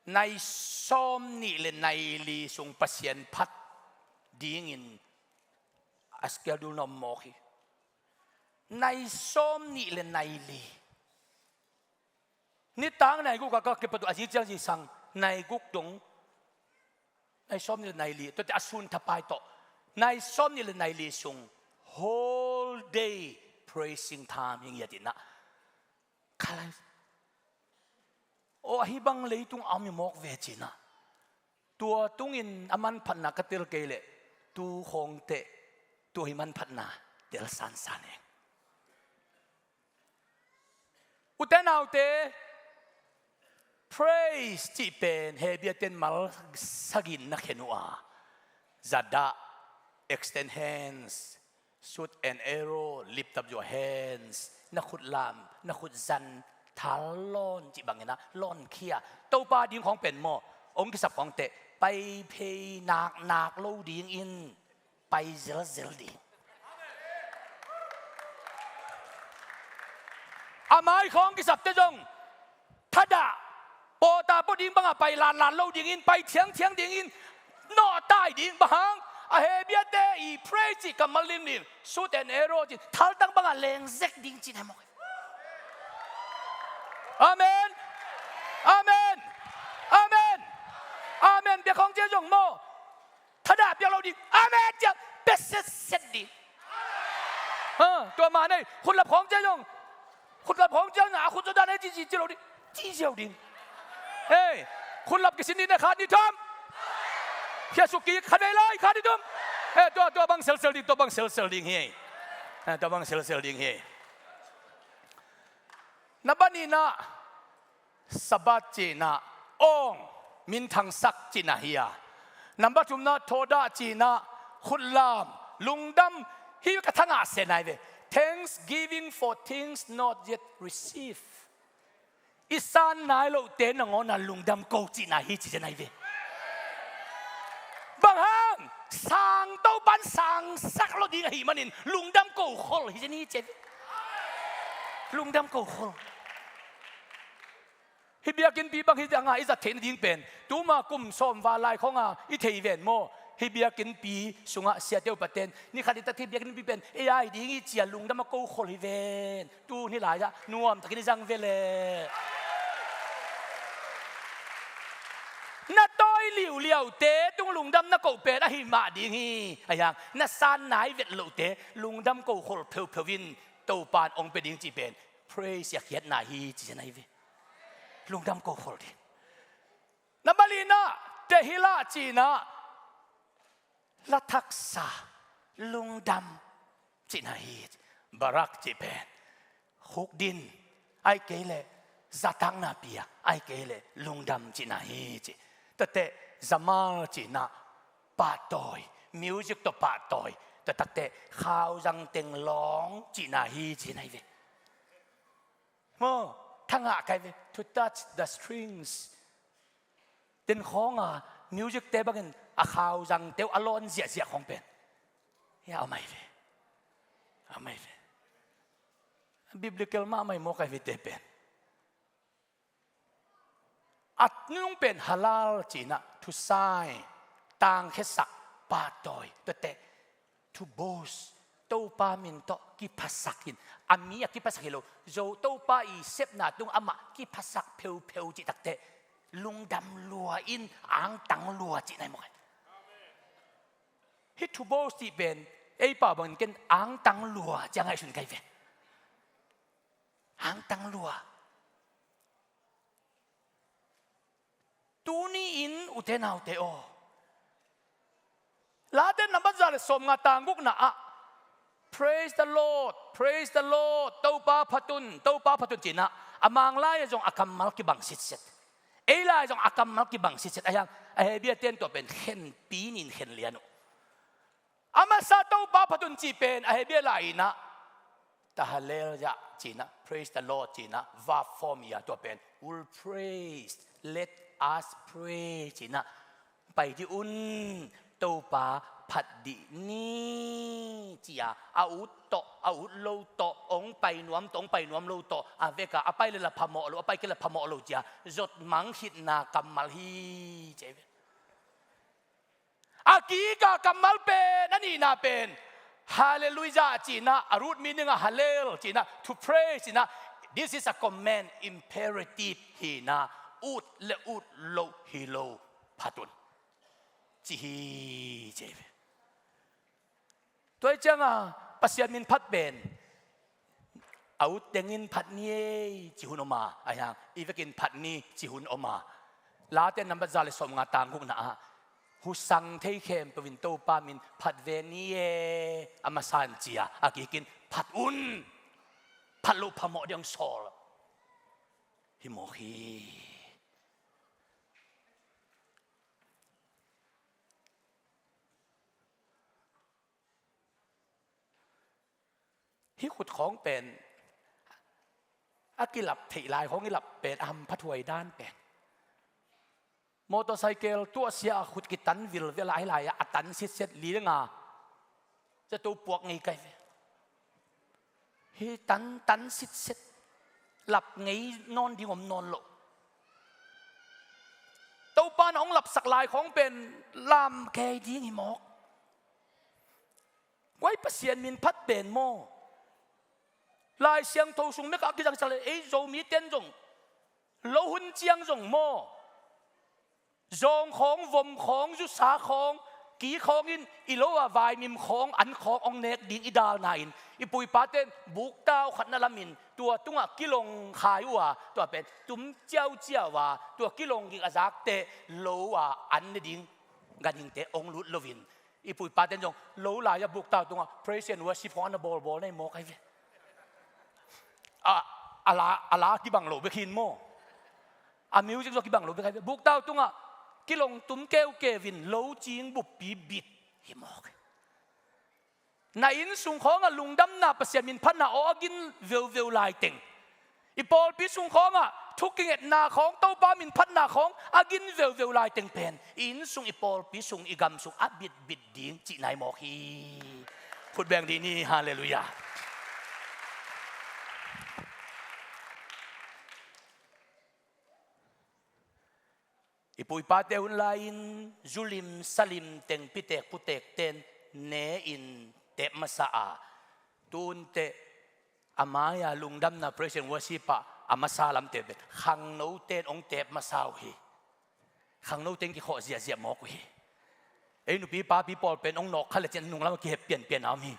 nai sawm nih le nai li sung Pasian phat dingin a schedule na om mawk hi. Nai sawm nih le nai li. Nitak nai guk a ka kipat uh a zi ciang zi sang nai guk dong, nai sawm nih le nai li, tuate a sun thapai tawh, nai sawm nih le nai li sung whole day praising time hi ngiat in ah. Khalai. Aw, ahi bang leitung a om hi mawk ve ci-in ah. Tua tungin a manphatna ka tel kei leh, tu khawng teh, tua hi manphatna tel sansan ing. Ute naute, praise cih pen Hebrew-te in mal sagih in na khen uh a, zadah, extend hands, shoot an arrow, lift up your hands, na khut lam, na khut zan, thal lawn cih bangin ah lawnkhia. Topa ding khawng pen maw, hong kisap khawng teh, pai phei naknak lo dingin pai zelzel ding. A mai khawng kisapte zong thadah, pawta pawh ding bangah pai lanlan lo dingin, pai thiangthiang dingin, nawhtai ding. Bang hang? A Hebrew-te i praise cih kammal limlim, shoot an arrow cih, thaltang bangah lengzek ding cih na hi mawk. Amen. Amen. Amen. Amen. Biak khawng ciang zong maw, thadah piak lo ding. Amen ciang pia setset ding. Ha, tua mah nei, khutlap khawng ciang zong, khutlap khawng ciang zong, a khut zaw dan ei ci ci ci lo ding, ci ziau ding. Hei, khutlap kisin ding na, khat, nih, thum. Khia suk kik, khatvei lai, khat, nih, thum. Hei, tua, tua bang selsel ding, tua bang selsel ding hi. Hei, tua bang selsel ding hi. Na banihna, Sabbath cihna, awng, minthangsak cihna hi a. Nambat thumna, Todah cihna, khutlam, lungdam, hi ka thangah se nai ve. Thanksgiving for things not yet received. I san nai lohte nangawn a lungdam ko cihna hi ci zen ahi ve. Bang hang? Sang Topa'n sangsak lo ding ahih manin lungdam ko khol hi zen hi ci ahi ve. Lungdam ko khol. Hih biakinnpi bang hi dang a i zat theih nading pen, tuma kum sawm val lai khawng a i thei ven maw? Hih biakinnpi sungah siate upaten ni khat i tak hih biakinnpi pen ei a hi ding hi ci a lungdam a ko khol hi ven. Tuni lai-ah nuamtakin i zang ve leh. Na tawi liuliaute tung lungdam na koh pen ahi mah ding hi. Ahi hang na san nai vet lohte lungdam ko khol pheupheu in Topa'n ong pia ding cih pen praise a khiatna hi ci zen ahi ve. Lungdam ko khol ding. Number lina, tehillah cihna, lathaksa, lungdam cihna hi. Barak cih pen khukdin, ahih kei leh zatakna pia, ahih kei leh lungdam cihna hi ci. Tuate zamar cihna pahtawi, music tawh pahtawi, tua takteh khauzang teng lawng cihna hi ci na hi ve. Maw, thangah kai ve, to touch the strings. Ten khawng a music te bangin a khauzang teuh a lawn ziahziah khawng pen. Hia a mai ve. A mai ve. Biblical mahmah i maw kai ve te pen. A nung pen halal cihna, thusai, tangkhiasak, pahtawi, tuate, to boast, Topa min tawh kiphasak in, a mi a kiphasak hi lo, Zo Topa i sepna tung amah kiphasak pheupheu cih takteh, lungdam lua in, angtang lua cihna hi maw kai. Hih to boast cih pen, ei pau bangin ken angtang lua, ciang ngaihsun kai ve. Angtang lua. Tuni-in ute naute aw. Late nambat za le sawmnga tang gukna ah. Praise the Lord, praise the Lord, Topa phat un, Topa phat un cihna. A Mang lai-ah zong a kammal kibang sitset. Ei lai-ah zong a kammal kibang sitset. Ahi hang, a Hebru ten tua pen khenpi nin khen lian uh. A masa Topa phat un cih pen a Hebru lai-in ah, Tahalel yah cihna, praise the Lord cihna, verb form hi a, tua pen, will praise, let us pray cihna, pai dih un, Topa phat dih ni, ci a, a ut tawh, a ut lo tawh, hong pai nuam tawh, hong pai nuam lo tawh, a vek a, a pai leh la phamawh lo, a pai kei leh la phamawh lo ci a, zotmang khitna kammal hi, ci a. A kikah kammal pen, a nihna pen, Hallelujah cihna, a root meaning a Hallel cihna, to praise cihna. This is a command, imperative hi na, ut le ut loh hi lo, phat un, ci hi, ci hi. Tua hi cianga Pasian min phat pen a ut tengin phat ni ei ci hun om a, ahi hang i vekin phat ni ci hun om a. Late nambat za le sawmnga tang gukna ah, husang thei khempeuh in Topa min phat ve ni e, a masa in ci a, a kikin phat un, phat loh phamawh ding sawl hi mawk hi. Hih khut khawng pen a kilap theih lai khawng i lap pen a hamphathuai dan pen. Motorcycle tuahsia a khut kitan vilvel a hi lai-ah a tan sitset li le nga. Zato puak ngei kai ve. Hih tan, tan sitset. Lap ngei nawn ding om nawn lo. Topa na hong lapsak lai khawng pen lam kei ding hi mawk. Kua i Pasian min phat pen maw? Lai Siangtho sung mekah kizang sak le ei Zomi ten zong lo hun ciang zong maw? Zawng khawng, vom khawng, zusa khawng, ki khawng in i lo a vaimim khawng, an khawng hong nek ding i dalna in i puipaten buktau khat na lamin tua tungah kilong khai uh a, tua pen tum ciauciau a, tua kilong gik a zakte lo a an ne ding ganhingte hong lut loin i puipaten zong lo lai-ah buktau tungah praise and worship khawng a na bawlbawl na hi mawk ahi ve. A, a la, a la kibang lo bek hi in maw? A music zong kibang lo bek ahi ve. Buktau tungah kilong tum keukeu in lo cing buppi bit hi mawk. Na inn sung khawngah lungdamna, Pasian min phatna aw a gin veuveu laiteng, i pawlpi sung khawngah Thu kingetna khawng, Topa min phatna khawng a gin veuveu laiteng pen i inn sung, i pawlpi sung, i gam sung a bitbit ding cihna hi mawk hi. Khut beng dih ni. Halleluiah. I pu i pate hun lai-in zulim salim teng pitek putekte'n ne-in tep masa a, tun teh a mai-a lungdamna praise and worship ah a masa lamte pen khangnote'n hong tep masa uh hi. Khangnote'n kikhawh ziahziah mawk uh hi. Ei nupi papi pawl pen hong nawk kha le cin nunglam a kihep pianpian a om hi.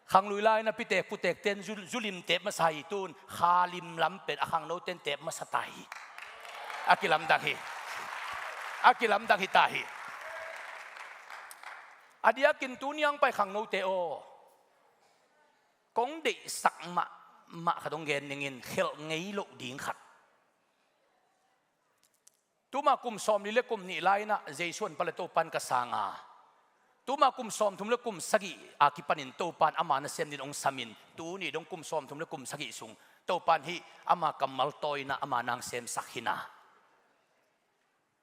Khanglui lai-in a pitek putekte'n zu-, zulim tep masa hi, tun khalim lam pen a khangnote'n tep masa ta hi. A kilamdang hi. A kilamdang hi ta hi. A diakin tuni a hong pai khangnote aw, kong deihsak mahmah khat hong gen ning in, khelh ngei loh ding khat. Tuma kum sawmli le kum nih lai-in ah Jesu hong pia le Topa'n ka sang a, tuma kum sawmthum le kum sagih a kipanin Topa'n ama nasem dingin hong samin, tuni dong kum sawmthum le kum sagih sung Topa'n hih ama kammal tawh in ah ama na hong semsak hi na.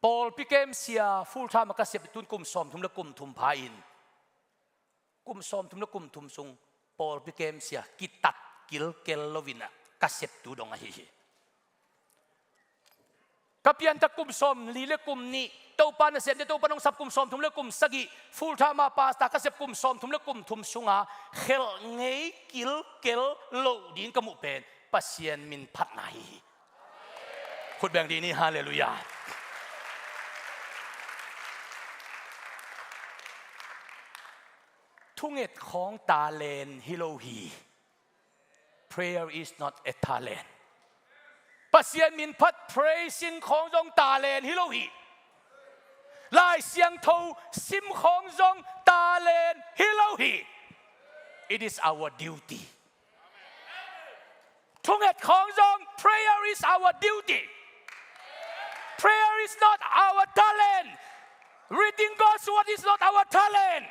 Pawlpi kem sia full time ah ka sep tun kum sawmthum le kum thum pha in, kum sawmthum le kum thum sung pawlpi kem sia kitat kilkel lo-in ah ka sep tu dong ahi hi. Ka pianthak kum sawmli le kum nih, Topa nasemte Topa'n hong sap kum sawmthum le kum sagih, full time ah pastor ka sep kum sawmthum le kum thum sungah khelh ngei kilkel loh ding ka muh pen Pasian min phatna hi hi. Khut beng dih ni. Halleluiah. Thunget khawng talent hi lo hi. Prayer is not a talent. Pasian min phat praising khawng zong talent hi lo hi. Lai Siangtho sim khawng zong talent hi lo hi. It is our duty. Thunget khawng zong, prayer is our duty. Prayer is not our talent. Reading God's word is not our talent.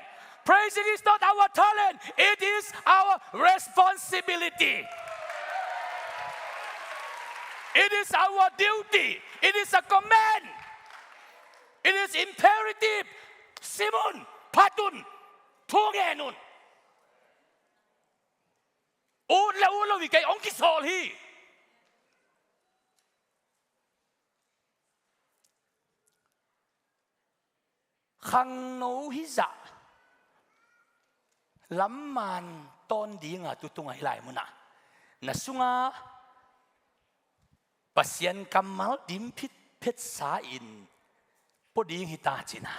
Praising is not our talent. It is our responsibility. It is our duty. It is a command. It is imperative. Sim un, phat un, thungen un. Ut le ut lo hi kei, hong kisawl hi. Khangno hi zah lamman tawn dinga tutung a hi lai munah na sungah Pasian kammal dim phitphet sa-in pua ding hi ta cin a,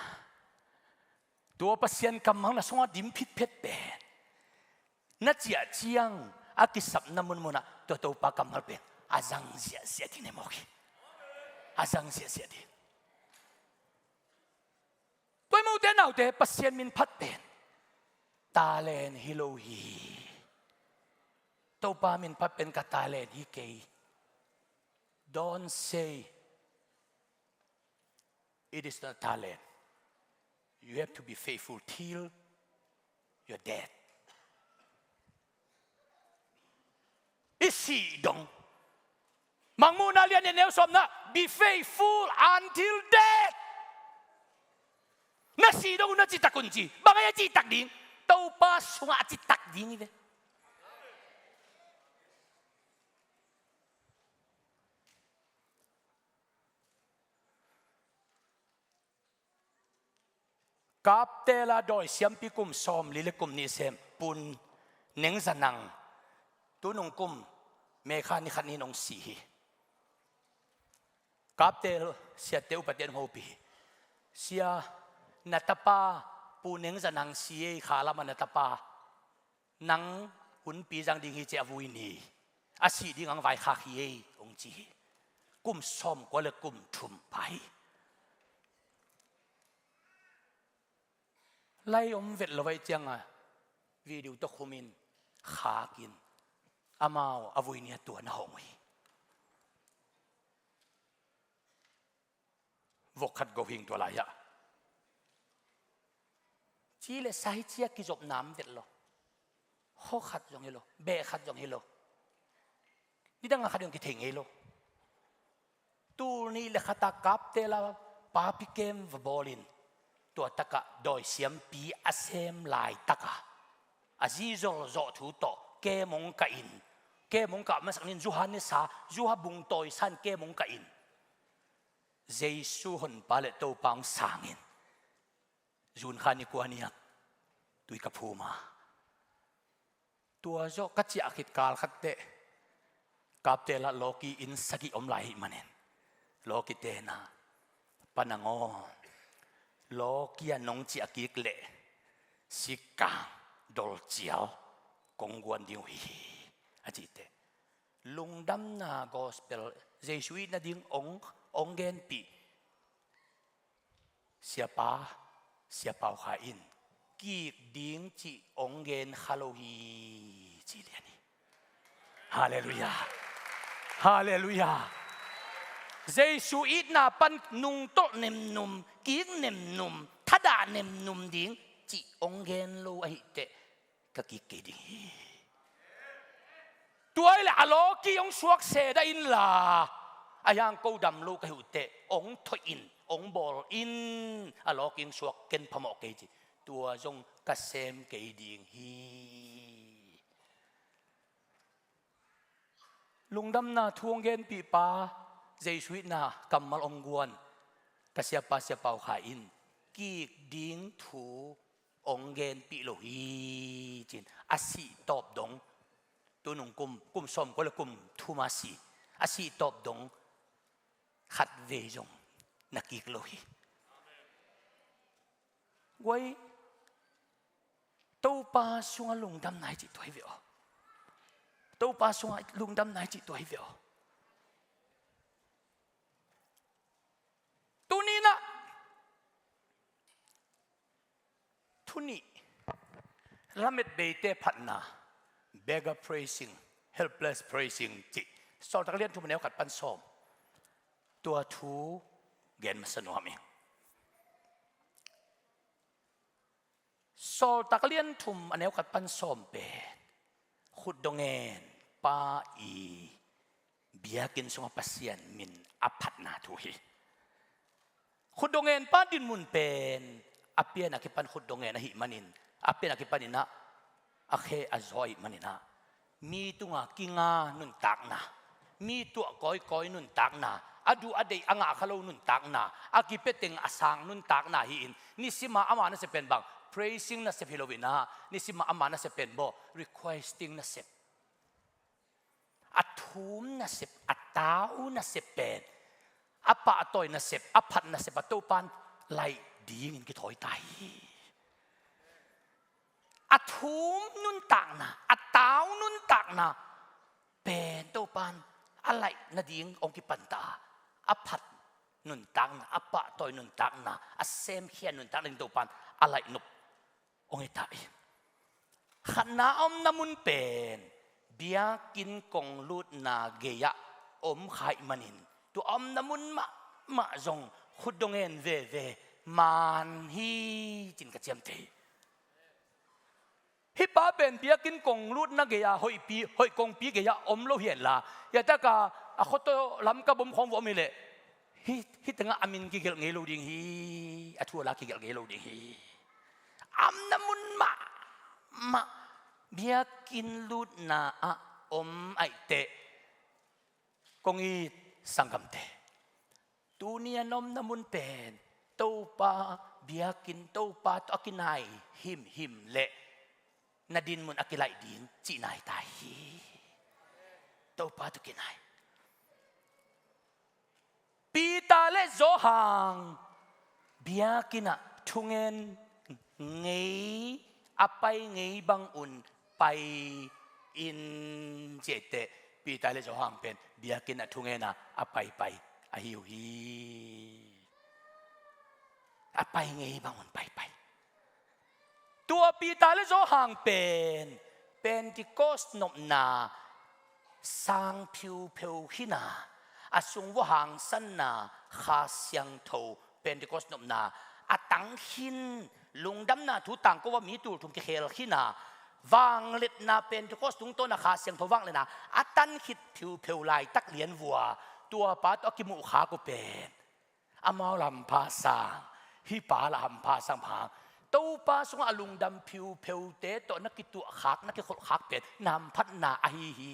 tua Pasian kammal na sungah dim phitphet pen na ciah ciang a kisapna munmunah tua Topa kammal pen a zang ziahziah ding na hi mawk hi. A zang ziahziah ding. Tua hi maw ute naute, Pasian min phat pen talent hi lo hi. Topa min phat pen ka talent hi kei. Don't say it is not talent. You have to be faithful till your death. I sih dong. Mangmuhna lian nih a neu sawmna, be faithful until death. Na sih dong un, na citak un ci. Bang hang a citak ding? Topa sungah a citak ding hi ve. Kaptela dawi siampi kum sawmli le kum nih sem Pu Neng Za Nang, tunung kum May kha ni khat ni-in hong si hi. Kaptel siate upate in hong hopih hi. Sia, na tapa Pu Neng Za Nang si ei, kha lamah na tapa nang hunpi zang ding hi ci a, a vui ni, a sih ding hong vaikhak hi ei, hong ci hi. Kum sawmkua le kum thum pha hi. Lai om vet lo ahih ciangin video tawh khumin khakin amau a vui ni-a tua na hawng uh hi. Vok khat go hing tua lai-ah. Ci le sa hi ci-a kizopna om vet lo. Haw khat zong hi lo, beh khat zong hi lo. Nidang a khat zong kithei ngei lo. Tul nih le khat a Kaptela papi kem va bawlin, tua takah dawisiampi a sem laitaka a zi zolzawh thu tawh kem hong kahin, kem hong kah masak nin zuha nisa, zuha bung tawisan kem hong kahin, Jesu Honpa le Topa hong sangin June kha ni kua ni-ah tui ka phum a. Tua zawh ka ciah khit kal khat teh Kaptela lawki inn sagih om lai ahih manin, lawkite na, "Pa Nangawn, lawki ah nong ciah kik leh sikkang dolcial kong guan ding uh hi," a cih teh, lungdamna gospel, Jesu itna ding hong, hong genpih Siapa, Siapa aw, kha in, kik ding cih hong gen kha lo hi, ci lian hi. Halleluiah. Halleluiah. Jesu itna pan nungtolh nemnum, kik nemnum, thadah nemnum ding cih hong gen lo ahih teh ka kik kei ding hi. Tua ahih leh a lawki hong suak sedah inla, a hiang ko dam lo ka hih uh teh hong thoih in, hong bawl in, a lawki hong suak ken phamawh kei ci. Tua zong ka sem kei ding hi. Lungdamna thu hong genpihpa, Jesu itna kammal hong guan ka Siapa, Siapa aw, kha in, kik ding thu hong genpih lo hi, ci-in a sih tawp dong, tunung kum, kum sawmkua le kum thum a si, a sih tawp dong khatvei zong na kik lo hi. Guai, Topa sungah lungdamna hi cih tua hi ve aw. Topa sungah lungdamna hi cih tua hi ve aw. Tuni-in ah thu nih, lametbeite phatna, beggar praising, helpless praising cih, Sawltak lian thum a neu khat pan sawm, tua thu gen masa nuam ing. Sawltak lian thum a neu khat pan sawm pen khutdawh ngen pa i biakinn sungah Pasian min a phatna thu hi. Khutdawh ngen pa dinmun pen a pian a kipan khutdawh ngen ahih manin, a pian a kipan in ah a khe a zaw ahih manin ah, mi tungah kinga nuntakna, mi tuah kawikawi nuntakna, a duh a deih a ngah kha lo nuntakna, a kipia teng a sang nuntakna hi-in, nisim ah ama nasep pen bang, praising nasep hi lo-in ah, nisim ah ama nasep pen bawh, requesting nasep. A thum nasep, a tau nasep pen, a pahtawi nasep, a phat nasep ah Topa'n laih dingin kithawi ta hi. A thum nuntakna, a tau nuntakna pen Topa'n a laih nading hong kipan ta a, a phat nuntakna, a pahtawi nuntakna, a semkhia nuntakna ding Topa'n a laih nop hong hi ta hi. Khatna a omna mun pen biakinn kong lutna gei-ah om kha ahih manin, tua a omna mun mahmah zong khutdawh ngen veve man hi, ci-in ka ciamteh hi. Hih pa pen biakinn kong lutna gei-ah, hoihpi, hoih kongpi gei-ah om lo hi henla, hih a takah a khuato Lamka bom khawng va om hi leh, hih, hih tengah a min kigelh ngei lo ding hi, a thu a la kigelh ngei lo ding hi. A omna mun mahmah biakinn lutna ah om ahih teh, kong it sanggamte, tuni a na omna mun pen Topa biakinn, Topa tawh a kinai himhim leh na dinmun a kilaih ding cihna hi ta hi. Topa tawh kinai. Peter le Johan biakinn ah thungen ngei, a pai ngei bangun pai in, ci-a teh Peter le Johan pen biakinn ah thungen a, a paipai ahi uh hi. A pai ngei bangun paipai. Tua Peter le Johan pen Pentecost nopna sang phiupheu khin a, a sung vua hangsanna Kha Siangtho, Pentecost nopna a tang khin, lungdamna thu tangko a mi tulthum kikhel khin a, vangliatna Pentecost tungtawn a Kha Siangtho vangliatna a tan khit phiupheu laitak lian vua, Tua pa tawh a kimuhkhak uh pen amau lah hampha sang, hih pa lah hampha sang hang. Topa sungah a lungdam phiupheute tawh na kituahkhak, na kikholhkhak pen na hamphatna ahi hi.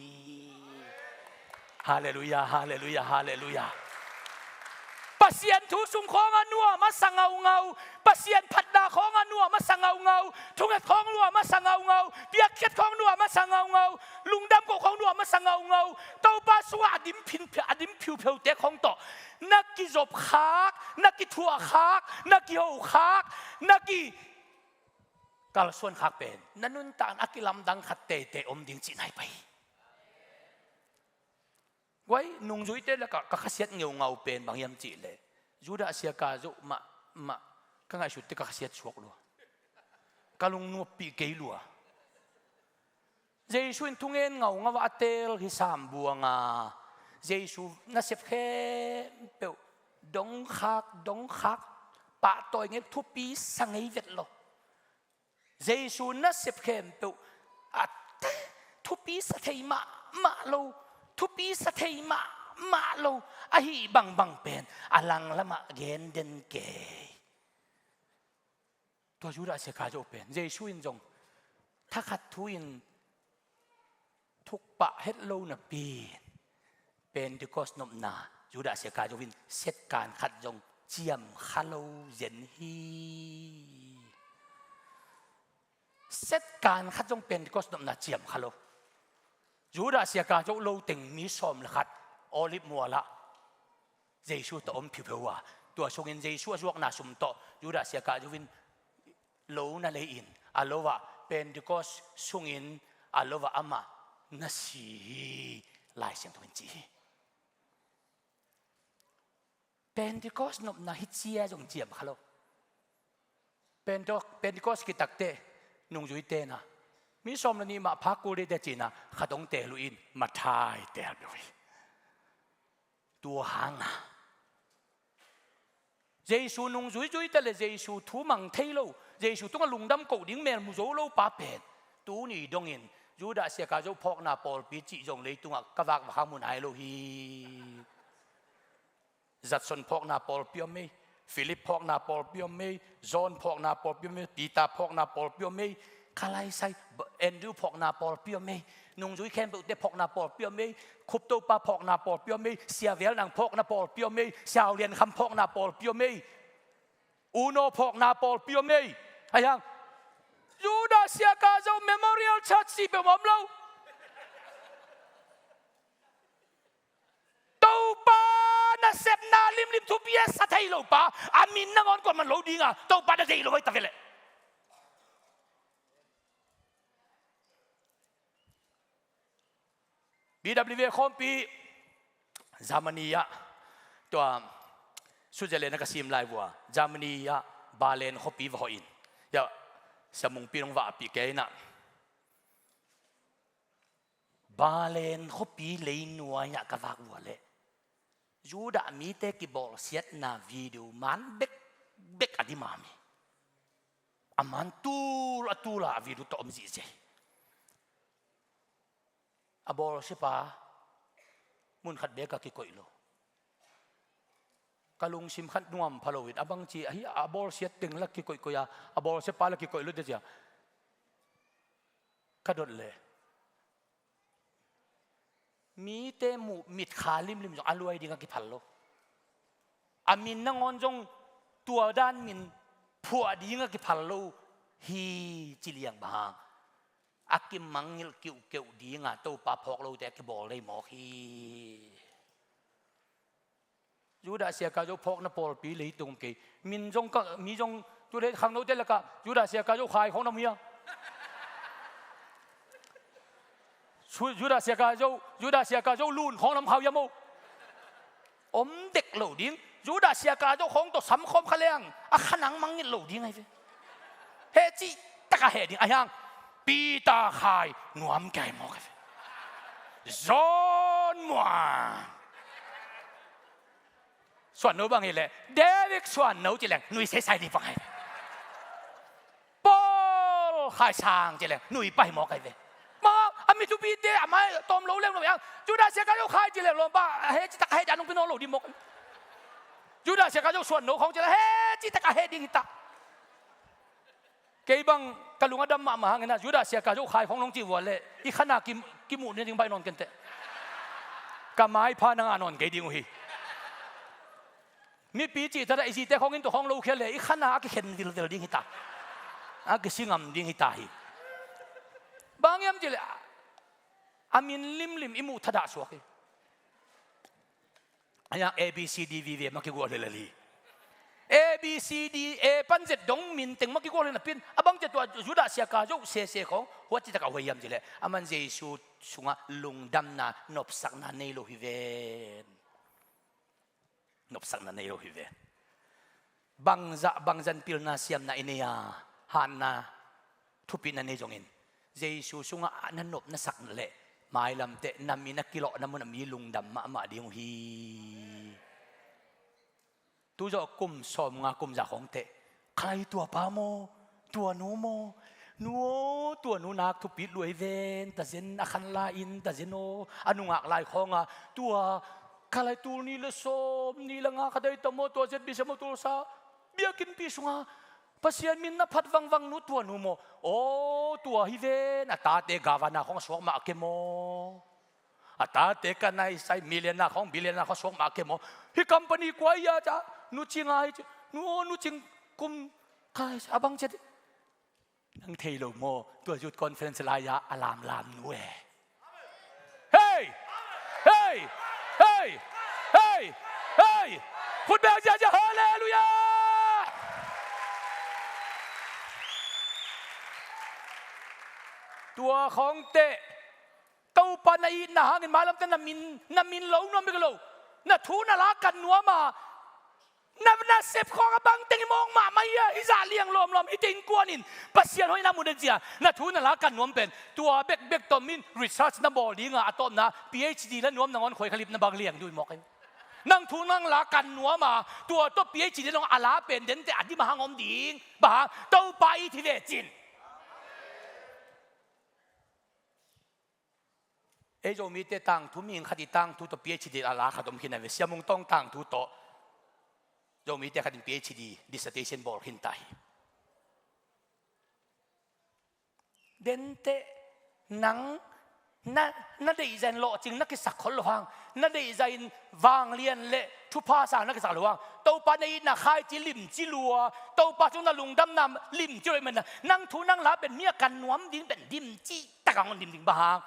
Halleluiah, halleluiah, halleluiah. Pasian thu sung khawng a nuam a sa ngaungau, Pasian phatna khawng a nuam a sa ngaungau, thunget khawng nuam a sa ngaungau, piakkhiat khawng nuam a sa ngaungau, lungdam koh khawng nuam a sa ngaungau, Topa sungah a dim phin, a dim phiupheute khawng tawh na kizopkhak, na kithuahkhak, na kihokhak, na ki kalsuankhak pen na nuntakna a kilamdang khat teitei om ding cihna hi pah hi. Guai, nungzuite lakah ka khasiat ngeungau pen bang hiam cihleh, Judah Iskariot mah, mah ka ngaihsutte ka khasiat suak lua, ka lungnuappih kei lua. Jesu in thungen ngaungau a teel hi sam buanga, Jesu nasep khempeuh dongkhak, dongkhak, pahtawi ngei, thupi sa ngei vet lo. Jesu nasep khempeuh a te, thupi sa thei mahmah lo, thupi sa thei mahmah lo ahih bangbang pen a langlamah gen den kei. Tua Judah Iskariot pen Jesu in zong thakhat thu-in thukpah het lo napi-in Pentecost nopna Judah Iskariot in setkan khat zong ciamkha lo zen hi. Setkan khat zong Pentecost nopna ciamkha lo. Judah Iskariot lo teng mi sawm le khat Olive mualah Jesu tawh om phiupheu a, tua sungin Jesu a zuakna sum tawh Judah Iskariot in lo na lei-in, a lo ah Pentecost sungin a lo ah amah na si hi, Lai Siangtho in ci hi. Pentecost nopna hi cia zong ciamkha lo. Pente-, Pentecost kitakte nungzuite na mi sawm le nih mah phak kul dih teh cihna khat hong teel uh in Matthai teel peuh hi. Tua hanga Jesu nungzuizuite le Jesu thu mang thei lo, Jesu tungah lungdam koh ding mel mu zo lo pa pen tuni dongin Judah Iskariot phawkna pawlpi cih zong leitungah ka vakvak hang mu nai lo hi. Judson phawkna pawlpi om ei, Philip phawkna pawlpi om ei, John phawkna pawlpi om ei, Peter phawkna pawlpi om ei, ka laisai, Andrew phawkna pawlpi om ei, nungzui khempeuhte phawkna pawlpi om ei, Khuptopa phawkna pawlpi om ei, Sia Vel Nang phawkna pawlpi om ei, Sia U Lian Kham phawkna pawlpi om ei, U Naw phawkna pawlpi om ei. Ahi hang Judah Iskariot Memorial Church cih peuh om lo. Topa nasepna limlim thupi a sa thei lo pa, a min nangawn kuaman lo dinga Topa na deih lo ahi ta ve leh. B W A khawmpi Germany ah, tua Switzerland a ka sim lai vua Germany ah Berlin khuapi va hawh in, ya, Sia Mungpi nong vahpih kei na. Berlin khuapi leinuai ah ka vak vua leh Judah mite kibawlsiatna video man bekbek a dim a mi. A man tul a tul a video tawh om zihziah hi. A bawlsiapa mun khat beek a kikoih lo. Ka lungsim khat nuam pha lo in a bangci ahi a bawlsiat teng la kikoihkoih a, a bawlsiapa la kikoih lo te cia ka dot leh mite muh mitkha limlim zong a luai ding a kiphal lo. A min nangawn zong tua dan min phuah ding a kiphal lo hi ci liang bang hang a kimangngilh kiuhkeuh dinga Topa phawk lote a kibawl lei mawk hi. Judah Iskariot phawkna pawlpi leitung kei. Min zong ka, mi zong, tu le khangnote lakah Judah Iskariot khai khawng nam hia? Su-, Judah Iskariot, Judah Iskariot lun khawng nam khau hia mo? Om dek lo ding. Judah Iskariot khawng tawh sam khawm kha leng a khanang mangngilh lo ding ahi ve. Heh cih taka heh ding ahi hang Peter khai nuam kei mawk ahi ve. John muang. Suan no bang hi leh Derek suan no ci leng nui seisai ding bang ahi ve. Paul khai sang ci leng nui pai mawk ahi ve. Maw, A mi thupite a mai tawm lo leng lo yang. Judas Iskariot khai ci leng lawmpa a he citak a he ding a nungpi nawn lo ding mawk. Judas Iskariot suan no khawng ci leng he citak a he ding hita. Kei bang ka lung a dam mahmah hangin a Judas Iskariot khai khawng nong cih vua leh i khan a kim, kimuh ni ding baih nawn kenteh. Ka maipha na ngah nawn kei ding uh hi. Mipi cih thadah i zite khawng inn tua khawng lo khia leh i khan a a kikhen vilvel ding hita. A kisingam ding hita hi. Bang hiam cih leh a min limlim i muh thadah suak hi. A ya A B C D vive ma kigual hi lel hi. A B C D A pan zet dong min teng ma kigual hi napi in a bang ci tua Judas Iskariot sese khawng huat citak a hoih hiam cih leh aman Jesu sungah lungdamna nopsakna nei lo hi ven. Nopsakna nei lo hi ve. Bangzah bangzah in pilna siamna i nei a, hatna thupitna nei zongin Jesu sungah na nop na sak leh mailamteh na min a kilawhna munah mi lungdam mahmah ding uh hi. Tuzawh kum sawmnga kum za khawngteh khai tua pa maw, tua nu maw, nu aw, tua nu nak thupit luai ven, ta zen a khan lai in, ta zen aw, a nungak lai khawnga, tua khalai tul nih le sawm nih le nga kha dai ta maw, tua Z B C maw, tulsa biakinnpi sunga Pasian min na phat vangvang nu, tua nu maw, aw, tua hi ven, a tate gavana khawng a suak mah ke maw. A tate ka naisai, millionaire khawng, billionaire khawng suak mah ke maw. Hi company kua ia ca, nu cing ai ci, nu aw, nu cing kum khai a bang ciat. Nang thei lo maw, tua youth conference lai-a a lamlam nu e. Hei! Hei! Hei! Hei! Hei! Khut beng ziahziah, halleluiah! Tua khawngteh Topa na itna hangin mailamte na min, na min lo nuam bek lo. Na thu na la kan nuam a, na, na sep khawng a bang teng i mawng mahmah hi a, i zah liang lawmlawm, i te innkuan in Pasian hoihna mu den cia. Na thu na la kan nuam pen tua bekbek tawm in research na bawl ding a, a tawpna PhD la nuam nangawn khoi khalip na bang liang dui mawk hi. Nang thu nang la kan nuam a, tua tawh PhD nong a la pen dente a dim a hang om ding. Bang hang, Topa it hi ve cin. Ei Zomite tangthu, mihing khat i tangthu tawh PhD a la khat om khin a ve, Sia Mung Tawng tangthu tawh Zomite khat in PhD dissertation bawl khin ta hi. Denteh nang na, na deihzah in lawhcing na kisak khol lo hang, na deihzah in vanglian le thupha sang na kisak lo hang, Topa na itna khaici limci lua, Topa sung na lungdamna limci lua i manna, nang thu nang la pen mi a kan nuam ding pen limci tak a hong dim ding bang hang.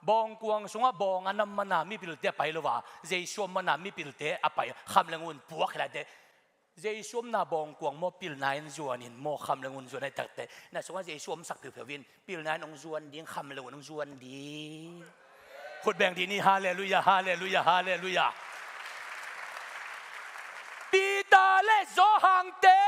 Bawngkuang sungah bawng a nam mana mipilte a pai lo a, Jesu om mana mipilte a pai, kham le ngun puak hi laite. Jesu omna bawngkuang maw, pilna in zuan in maw, kham le ngun zuan a i takte, na sungah Jesu omsak phiupheu in, pilna in hong zuan ding, kham le ngun hong zuan ding. Khut beng dih ni, halleluiah, halleluiah, halleluiah. Peter le Johan te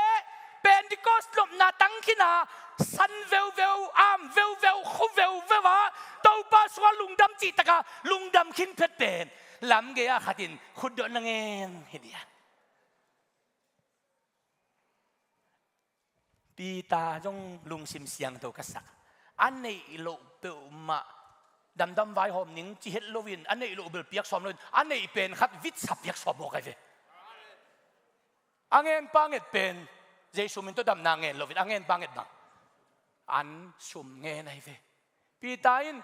Pentecost nopna tang khin a, san veuveu, am veuveu, khu veuveu a, Topa sungah lungdam cih tak a lungdam khin phet pen lamgei a khat in khutdawh na ngen hi dih a. Peter zong lungsim siangtho ka sak. A neih loh peuhmah damdam vaihawm ning ci het loin, a neih loh bel piak sawm loin, a neih pen khat vitsa piak sawm mawk ahi ve. A ngen pa nget pen Jesu min tawh damna ngen loin, a ngen pa nget bang an sum ngen ahi ve. Peter in,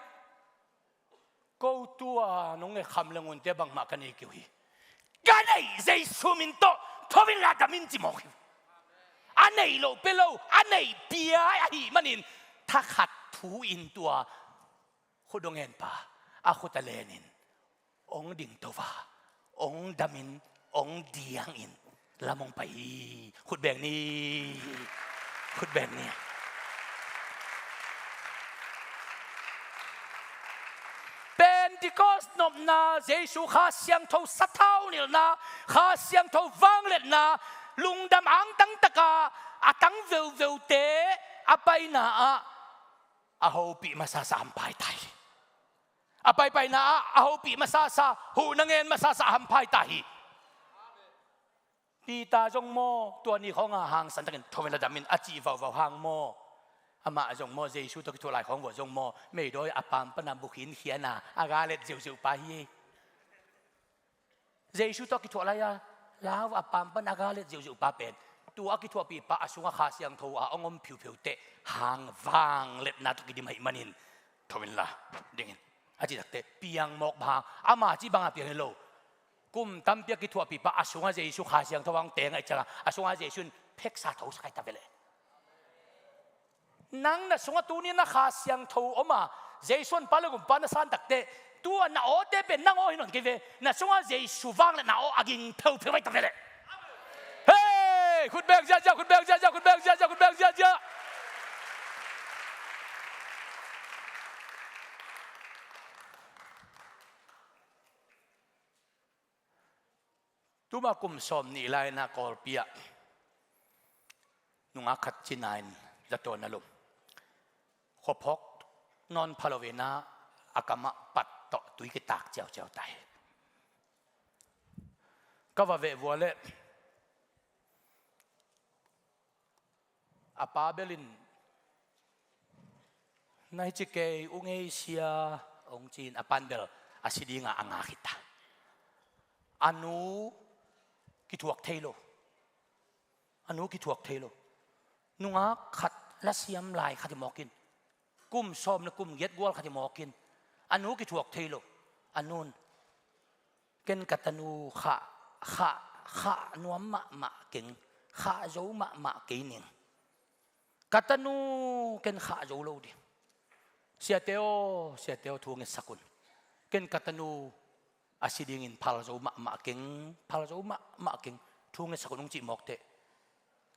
ko tua nong nget kham le ngunte bangmah ka nei kei uh hi. Ka neih Jesu min tawh tho in la dam in ci mawk hi. A neih loh pia lo, a neih pia ahih manin thakhat thu in tua khut hong ngen pa a khut a len in hong dingto a, hong dam in, hong diang in lam hong pai hi. Khut beng ni. Khut beng ni. Pentecost nopna, Jesu Kha Siangtho sathau nilhna, Kha Siangtho vangliatna, lungdam angtang taka a tang veuveute a paina ah a hopih masasa a hampha ta hi. A paipaina ah a hopih masasa, huhna ngen masasa a hampha ta hi. Peter zong maw, tua ni khawnga hangsan takin tho in la dam in a cih vauvau hang maw, Amah zong maw, Jesu tawh kithuah lai khawng vua zong maw, meidawi a paam pana bukhin khiana a ga let ziauziau pa hi. Jesu tawh kithuah lai-a lau a paam pana a ga let ziauziau pa pen, tua a kithuahpih pa a sungah Kha Siangtho a hong om phiupheu teh hang vangletna tawh kidim ahih manin, tho inla dingin a cih takteh piang mawk bang, ama cih banga piang hi lo. Kum tampi a kithuahpih pa a sungah Jesu Kha Siangtho a hong teng ahih ciangah a sungah Jesu in pheksa thosak ahi ta ve leh. Nang na sungah tuni na Kha Siangtho om a, Jesu honpa le gumpa na san takteh, tua na awte pen nang aw hi nawn kei ve. Na sungah Jesu vangliatna aw a ging pheupheu ahi ta ve leh. Hei! Khut beng ziahziah, khut beng ziahziah, khut beng ziahziah, khut beng ziahziah. Tuma kum sawm nih lai-in ah Kawlpi ah nungak khat cina in zato na lum. Khuaphawk nawn pha lo-in ah a kamah pat tawh tui kitak ciauciau ta hi. Ka va veh vua leh a pa bel in, "Na hi ci kei ung ei sia," hong ci-in a pa'n bel a si dingah a ngak hi ta. A nu kithuak thei lo. A nu kithuak thei lo. Nungak khat lasiam lai khat hi mawk in, kum sawm le kum giat gual khat hi mawk in, a nu kithuak thei lo. A nu'n, "Ken ka tanu khah, khah, khah nuam mahmah keng, khah zo mahmah kei ning. Ka tanu ken khah zo lo ding. Siate aw, siate aw, thu ngetsak un. Ken ka tanu a si dingin phal zo mahmah keng, phal zo mahmah keng, thu ngetsak un," hong cih mawk teh,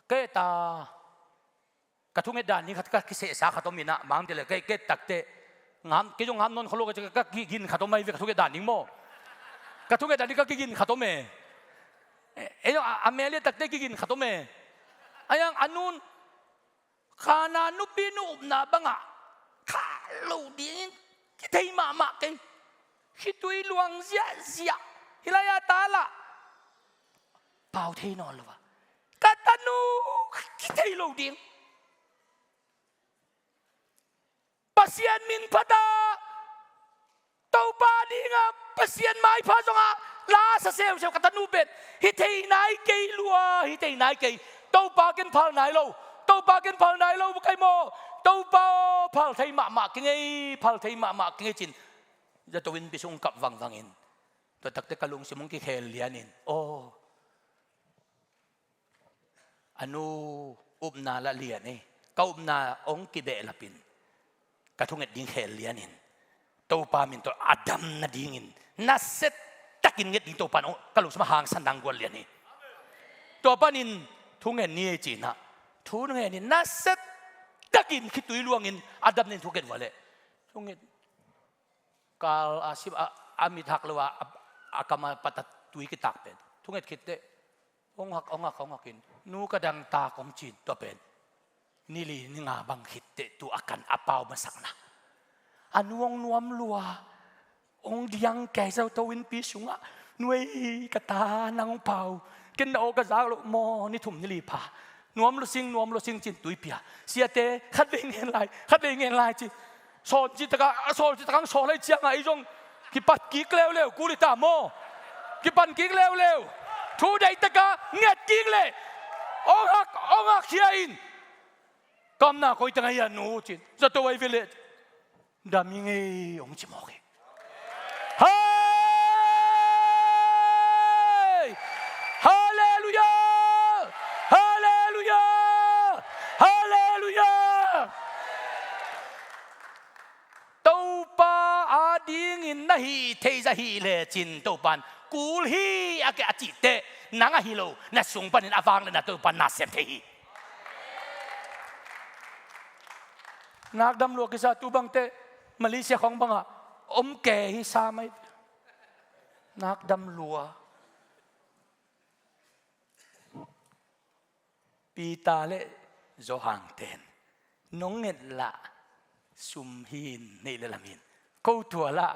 ka et a, ka thunget dan ding khat ka kisehsa khat om in ah, bang hang hiam cih leh ka et takteh ngam, kei zong ngam nawn kha lo, ka, ka kigin khat om ahi ve, ka thunget dan ding maw. Ka thunget dan ding ka kigin khat om e. E, e, a, a mel i et takteh kigin khat om e. Ahi hang a nu'n, "Kana nupinu upna bangah khah lo dingin kithei mahmah kei. Khitui luang ziahziah. Hih lai-a ta lah pau thei nawn lo a, ka tanu kithei lo ding. Pasian min phat a, Topa dingah Pasian maipha zongah la sa seuseu, ka tanu pen hi thei nai kei lua, hi thei nai kei. Topa ken phal nai lo, Topa ken phal nai lo kai maw. Topa aw, phal thei mahmah keng ei, phal thei mahmah keng ei," ci-in zato innpi sung kap vangvang in. Tua takteh ka lungsim hong kikhel lian in, aw, a nu upna lah lian ei. Ka upna hong kibehlap in, ka thunget ding khel lian in, Topa min tawh a dam nadingin nasia takin nget ding Topa in hong, ka lungsim ah hangsan dang gual lian ei. Tua panin thunget ni ei ci-in ah, thunget ni, nasia takin khitui luangin a dam nading thunget vua leh, thunget kal a sip a, a mit hak lo a, a, a kam a pat a tui kitak pen thunget khit teh, hong hak, hong hak, hong hak in, "Nu, ka dangtak," hong ci-in, tua pen ni li ni nga bang khit teh tua a kan a pau masakna. A nu hong nuam lua, hong diang kei zato innpi sungah, "Nu ei, ka ta, nang hong pau, ken na aw ka zak loh maw, ni thum ni li pha. Nuam lo sing, nuam lo sing," ci-in tui pia. Siate, khatvei ngen lai, khatvei ngen lai ci. Sawl cih takah, a sawl cih takah hong sawl ahih ciangah ei zong kipat kik leuleu, kul hi ta maw. Kipan kik leuleu. Thu deih takah nget kik leh, hong hak, hong hak khia in, "Ka omna koi teng ahi a, nu?" ci-in. "Zato ahi ve leh." "Dam ing ei," hong ci mawk hi. Hei! Halleluiah! Halleluiah! Halleluiah! Topa adingin na hih theih zah hi lecin Topa'n kul hi a, a cih teh, nang ahi lo, na sung panin a vangliatna Topa'n na sem thei hi. Nakdam lua kisa, tu bang teh Malaysia khawng bangah om kei hi sa mai. Nakdam lua. Peter le Johan ten, "Nong nget lah sum hi-in, neih le lam hi-in, ko tua lah,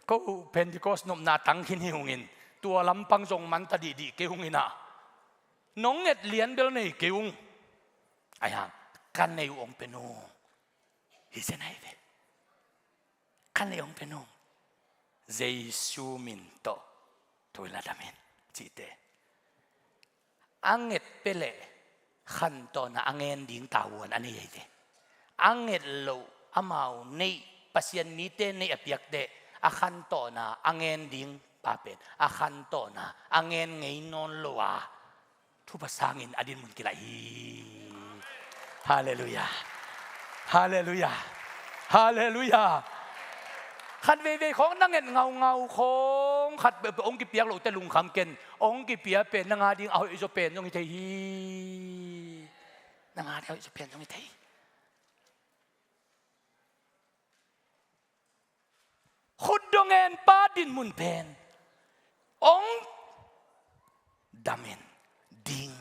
ko Pentecost nopna tang khin hi ung in, tua lampang zong manta dihdih kei ung in ah, nong nget lian bel nei kei ung. Ahi hang Ka nei uh hong pia nung hi zen ahi ve. Ka nei uh hong pia nung. Jesu min tawh thu in la dam in cihte a nget pia leh khantawna a ngen ding tavuan a nei ahi ve. A nget loh amau neih, Pasian mite neih a piakte a khantawna a ngen ding pa pen a khantawna a ngen ngei nawn lo a thupha sangin a dinmun kilaih hi. Halleluiah. Halleluiah. Halleluiah. Khat veivei khawng na nget ngaungau khawng khat peuhpeuh hong kipiak loh teh lungkham ken. Hong kipia pen nang a ding a hoih zaw pen zong hi thei hi. Nang a ding a hoih zaw pen zong hi thei hi. Khutdong en pa dinmun pen hong dam in ding.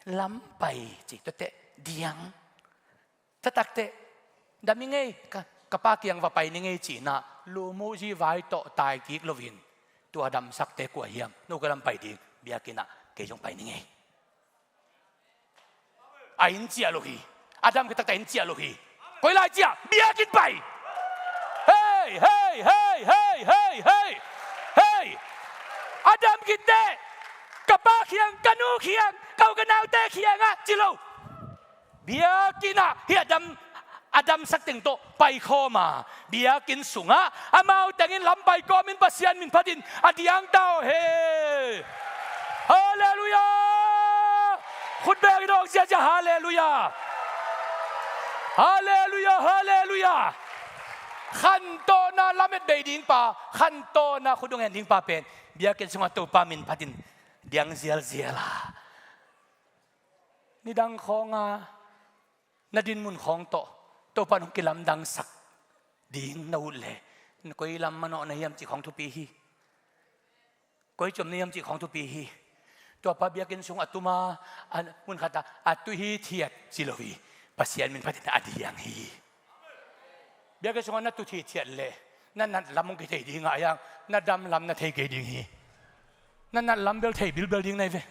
Lam pai cih tuate diang. Taktak teh dam i ngei, ka, ka pa kiang va pai ni ngei cihna, lumuh zi vai tawh tai kik loin tua damsakte kua hiam? No ka lam pai ding, biakinn ah kei zong pai ni ngei. A inn ciah lo hi. A dam khit taktak inn ciah lo hi. Koi lai ciah, biakinn pai. Hei, hei, hei. Hei. A dam khit teh ka pa kiang, ka nu kiang, ka u ka naute kiang ah ci lo. Biakinn ah hih a dam, a damsak teng tawh paikhawm a, biakinn sungah amau tengin lam pai kawmin Pasian min phatin a diang ta aw he. Halleluiah. Khut beng in hong ziazia, halleluiah. Halleluiah, halleluiah. Khantawna lamet bei ding pa, khantawna khutdong en ding pa pen biakinn sungah Topa min phatin diang zialzial a, nidang khawnga na dinmun khawng tawh Topa in hong kilamdangsak ding na ut leh, koi lam manawh na hiam cih khawng thupi hi. Koi ciam na hiam cih khawng thupi hi. Tua pa biakinn sung a tuma, a mun khata a tu hithiat ci lo hi. Pasian min phatin a diang hi. Biakinn sungah na tu hithiat leh na nat lam hong kithei ding a, a yang na dam lam na thei kei ding hi. Na nat lam bel thei bilbel ding na hi ve.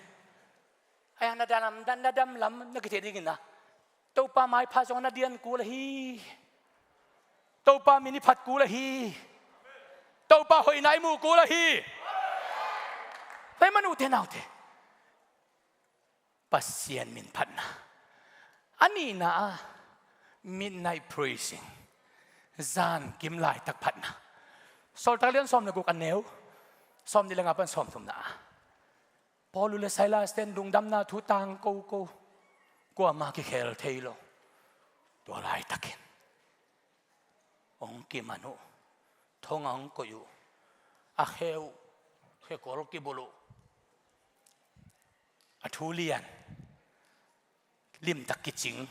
Ai, na dam, na, na dam lam na kithei ding in a, Topa maipha zong na dian kul ahi. Topa min i phat kul ahi. Topa hoihna i mu kul ahi. Pai man ute naute. Pasian min phatna. A nihna ah midnight praising. Zankim laitak phatna. Sawltak lian sawm le guk a neu sawmnih le nga pan sawmthumna ah Paul le Silas ten lungdamna thu tang koko, kuamah kikhel thei lo. Tua laitakin hong kiman uh, thong a hong koih uh, a khe uh, khekol kibulh uh, a thu lian limtak kicing.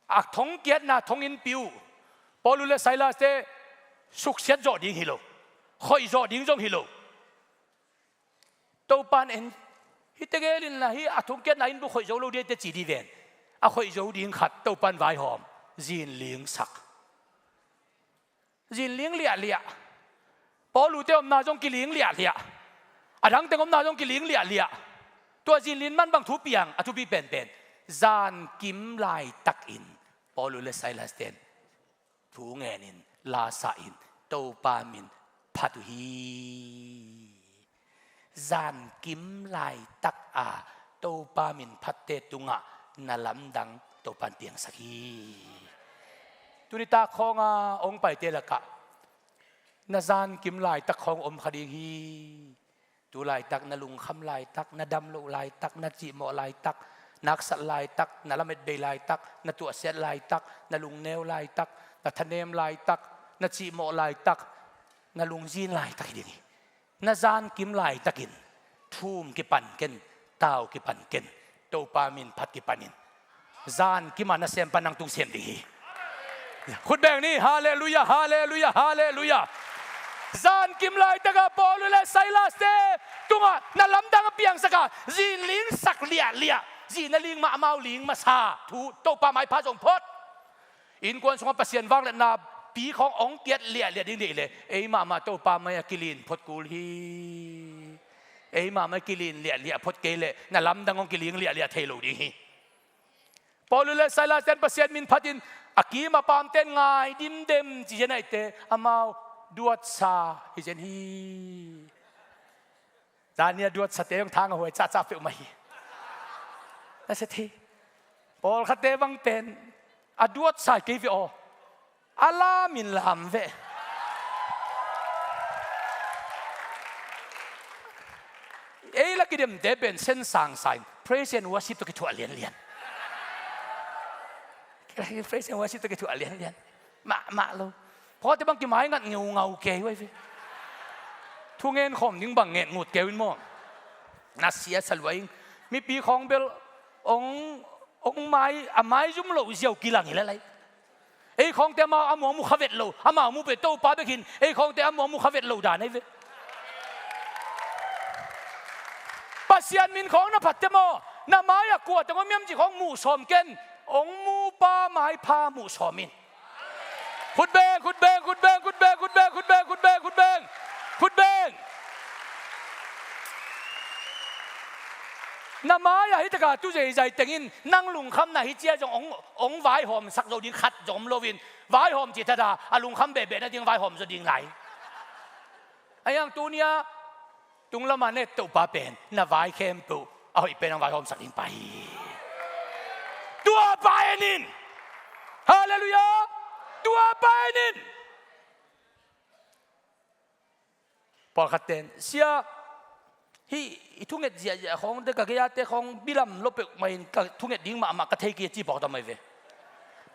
A thongkiatna thonginn pi uh. Paul le Silas te suksiat zawh ding hi lo, khoih zawh ding zong hi lo. Topa in en, hih tegel in la hi a thongkiatna inn bu khoih zo lo ding hi te ci ding ven. A khoih zo ding khat Topa in vaihawm, zinling sak. Zinling liahliah. Paul te omna zong kiling liahliah. A dang teng omna zong kiling liahliah. Tua zinling man bang thupi ang, a thupi penpen, zankim laitakin Paul le Silas ten thu ngenin, lasahin, Topa min phat uh hi. Zankim laitak a Topa min phatte tungah na lamdang Topa in piangsak hi. Tuni tak khawnga hong paite lakah na zankim laitak khawng om kha ding hi. Tu laitak, na lungkham laitak, na dam loh laitak, na cihmawh laitak, na haksat laitak, na lametbei laitak, na tuahsiat laitak, na lungneu laitak, na thanem laitak, na cihmawh laitak, na lungzin laitak hi ding hi. Na zankim laitakin thum kipan ken, tau kipan ken, Topa min phat kipanin zankim a nasem pan nang tung sem ding hi. Khut beng ni, halleluiah, halleluiah, halleluiah. Zankim laitaka Paul le Silas te tungah na lamdang a piangsaka, zinling sak liahliah, zi na ling mah amau ling masa thu Topa maipha zong phot. Innkuan sungah Pasian vangliatna pi khawng hong kiat liahliah ding deih leh, ei mahmah Topa mai-ah kilin phot kul hi. Ei mahmah kilin liahliah phot kei leh na lamdang hong kiling liahliah thei lo ding hi. Paul le Silas ten Pasian min phatin a kim a paamten ngai dimdem ci zen ahite amau duatsa hi zen hi. Zani a duatsate hong thang a huai cahcah peuhmah hi. Na sia thei. Pawlkhatte bang pen a duatsa kei ve aw. A lam in lam ve. Ei la kidemte pen sensang sa in praise and worship tawh kithuah lianlian. Praise and worship tawh kithuah lianlian. Mahmah lo. Pawlkhatte bang kimai ngat ngeungau kei uh ai ve. Thungen khawm ding bang nget ngut kei uh in maw. Na sia sa lua ing. Mipi khawng bel ong, ong mai, a maizum loh ziau kilang hi lelai. Ei khawngte amau a muang mu kha vet lo, amau mu pen Topa bek hin, ei khawngte a muang mu kha vet lo dan ei ve. Pasian min khawng na phatte maw, na mai-ah kua teng om hiam cih khawng muh sawm ken, ong mupa maipha muh sawm in. Khut beng, khut beng, khut beng. Na mai-ah hi taka tu zeizai tengin nang lungkhamna hi cia zong ong, ong vaihawmsak zo ding khat zong om loin, vaihawm cih thada a lungkham behbeh nading vaihawm zaw ding lai. Ahi hang tuni-ah tunglam a na et Topa pen na vai khempeuh a hoih pen hong vaihawmsak ding pa hi. Tua pa en in. Halleluiah. Tua pa en in. Pawlkhat ten, sia, hih i thunget ziahziah khawng te ka gei-ate khawng bilam lo peuhmah in ka thunget ding mahmah ka thei kei ci phawk ta mai ve.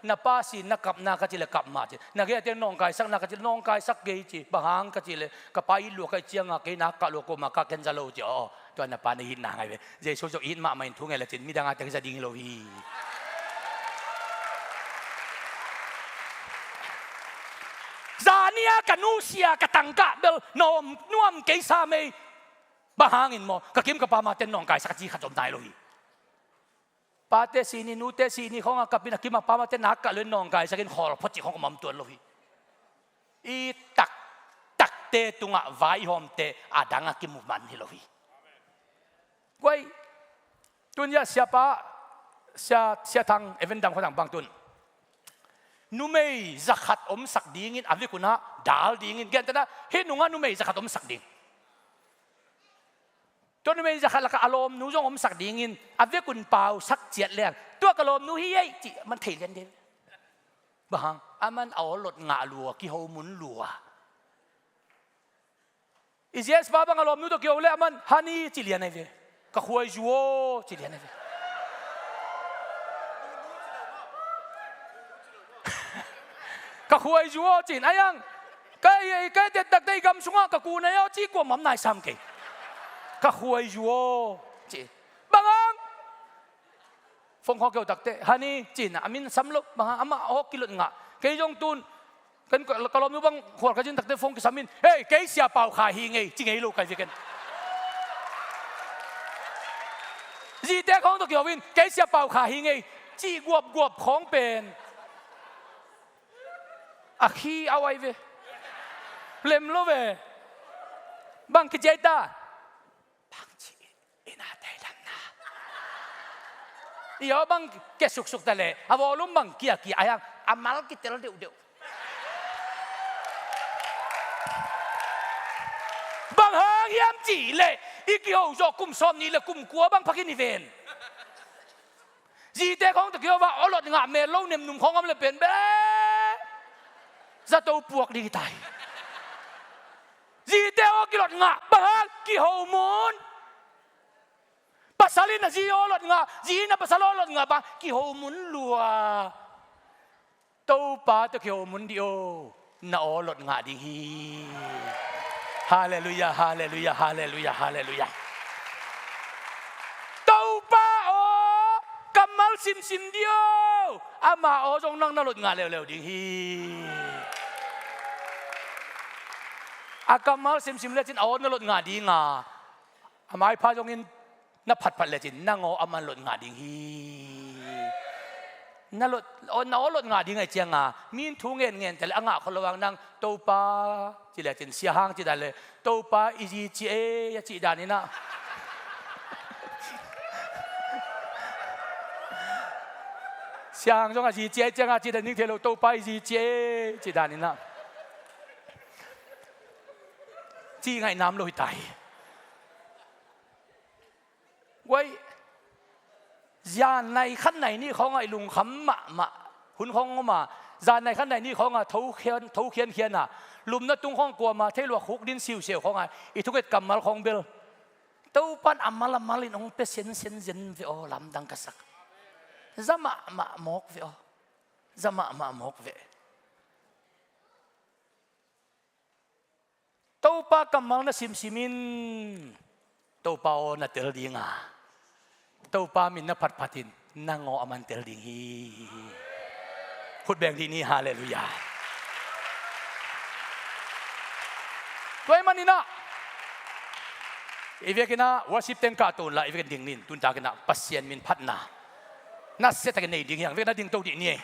Na pa si na kapna ka ci le kap mah ci. Na gei-ate nawngkaisak na ka ci le nawngkaisak kei ci. Bang hang ka ci le ka pa it lua ka hih cianga kei nak kah lua kuamah kah ken za lo ci aw. Tua na pa na itna ngai ve. Jesu zong it mahmah in thunget lecin midang a teng za ding hi lo hi. Zani-a ka nusia ka tangkah bel nuam, nuam kei sa mei. Bang hangin maw, ka kim ka pam a ten nawngkaisak a ci khat zong om nai lo hi. Pate si ni, nute si ni khawng a kapin a kim a pam a ten nak kah lo in nawngkaisak in khawl phot cih khawng om tuan lo hi. I taktakte tungah vaihawmte a dang a kimu man hi lo hi. Guai, tun ya siapa, sia, sia thang, even dam khuadang bang tun. Numei zakhat omsak dingin a vekun ah dal dingin gentena hih nungah numei zakhat omsak ding. Tua numei zakhat lakah a lawmnu zong omsak dingin a vekun pausak ciat leng tua ka lawmnu hi ei cih man thei lian ding. Bang hang, a man a awlot ngah lua, kiho mun lua. I zias pa bang a lawmnu tawh kiho le a man hani ci lian ai ve. Ka khuaizu aw ci lian ai ve. Ka khuaizu aw cin ai ang. Ka i, ka i tettakte i gam sungah ka ku nai aw ci kuamah om nai sam kei. Ka khuaizu aw ci. Bang ang. Phone khawng keu takte hani cin a min sam lo bang hang amah aw kilot ngah. Kei zong tun kan ka, ka lawmnu bang khual ka zin takte phone kisam in, hei, kei Sia Pau Kha hi ngei ci ngei lo kai veken. Zite khawng tawh kiho in kei Sia Pau Kha hi ngei ci guapguap khawng pen a khi au ai ve. Lem lo ve. Bang kici ai ta. Bang ci i na tei dam na. I aw bang kia suksuk ta le a volume bang kiakia ai hang a mal kitel deuhdeuh. Bang hang hiam ci le i kiho zawh kum sawm ni le kum kua bang phakin i ven. Zite khawng tawh kiho va awlot ngah mel lo nemnum khawng om le pen be zato puak ding hi tai. Zite aw kilot ngah bang hang kiho mun. Pasal in a zi awlot ngah, zi in a pasal awlot ngah bang kiho mun lua. Topa tawh kiho mun dih aw. Na aw lot ngah ding hi. Halleluiah, halleluiah, halleluiah, halleluiah. Topa aw kammal simsim dih aw. Ama aw zong nang na lot ngah leuleu ding hi. A kammal simsim lecin a aw na lot ngah ding a. A maipha zongin na phatphat lecin nang aw a man lot ngah ding hi. Na lot, na aw lot ngah ding ai cianga mi in thu ngen ngen tale a ngah khol lo ang nang Topa ci lecin sia hang ci dan le Topa i zi ci e a cih dan inah. Siang zong a zi cia i cianga ci dan ding thei lo, Topa i zi cia e, ci dan in ah. Ci ngaih nam lo hi ta hi. Guai, zan nai khan nai ni khawngah i lungkham mahmah hun khawng om a, zan nai khan nai ni khawngah tho khian, tho khiankhian a, lumna tung khawng kuama thei lua khuk din siusiau khawngah i thunget kammal khawng bel Topan a mal a mal in hong pia sensen zen ve aw, lamdang ka sak. Za mahmah mawk ve aw. Za mahmah mawk ve. Topa kammal na simsim in, Topa aw na tel ding a, Topa min na phatphat in, nang aw a man tel ding hi. Khut beng dih ni, halleluiah. Tua ahih manin ah i vekin ah worship teng kah to unla, i vekin ding ni in, tuntakin ah Pasian min phatna nasia takin nei ding hi hang, i vekin ah ding to dih ni.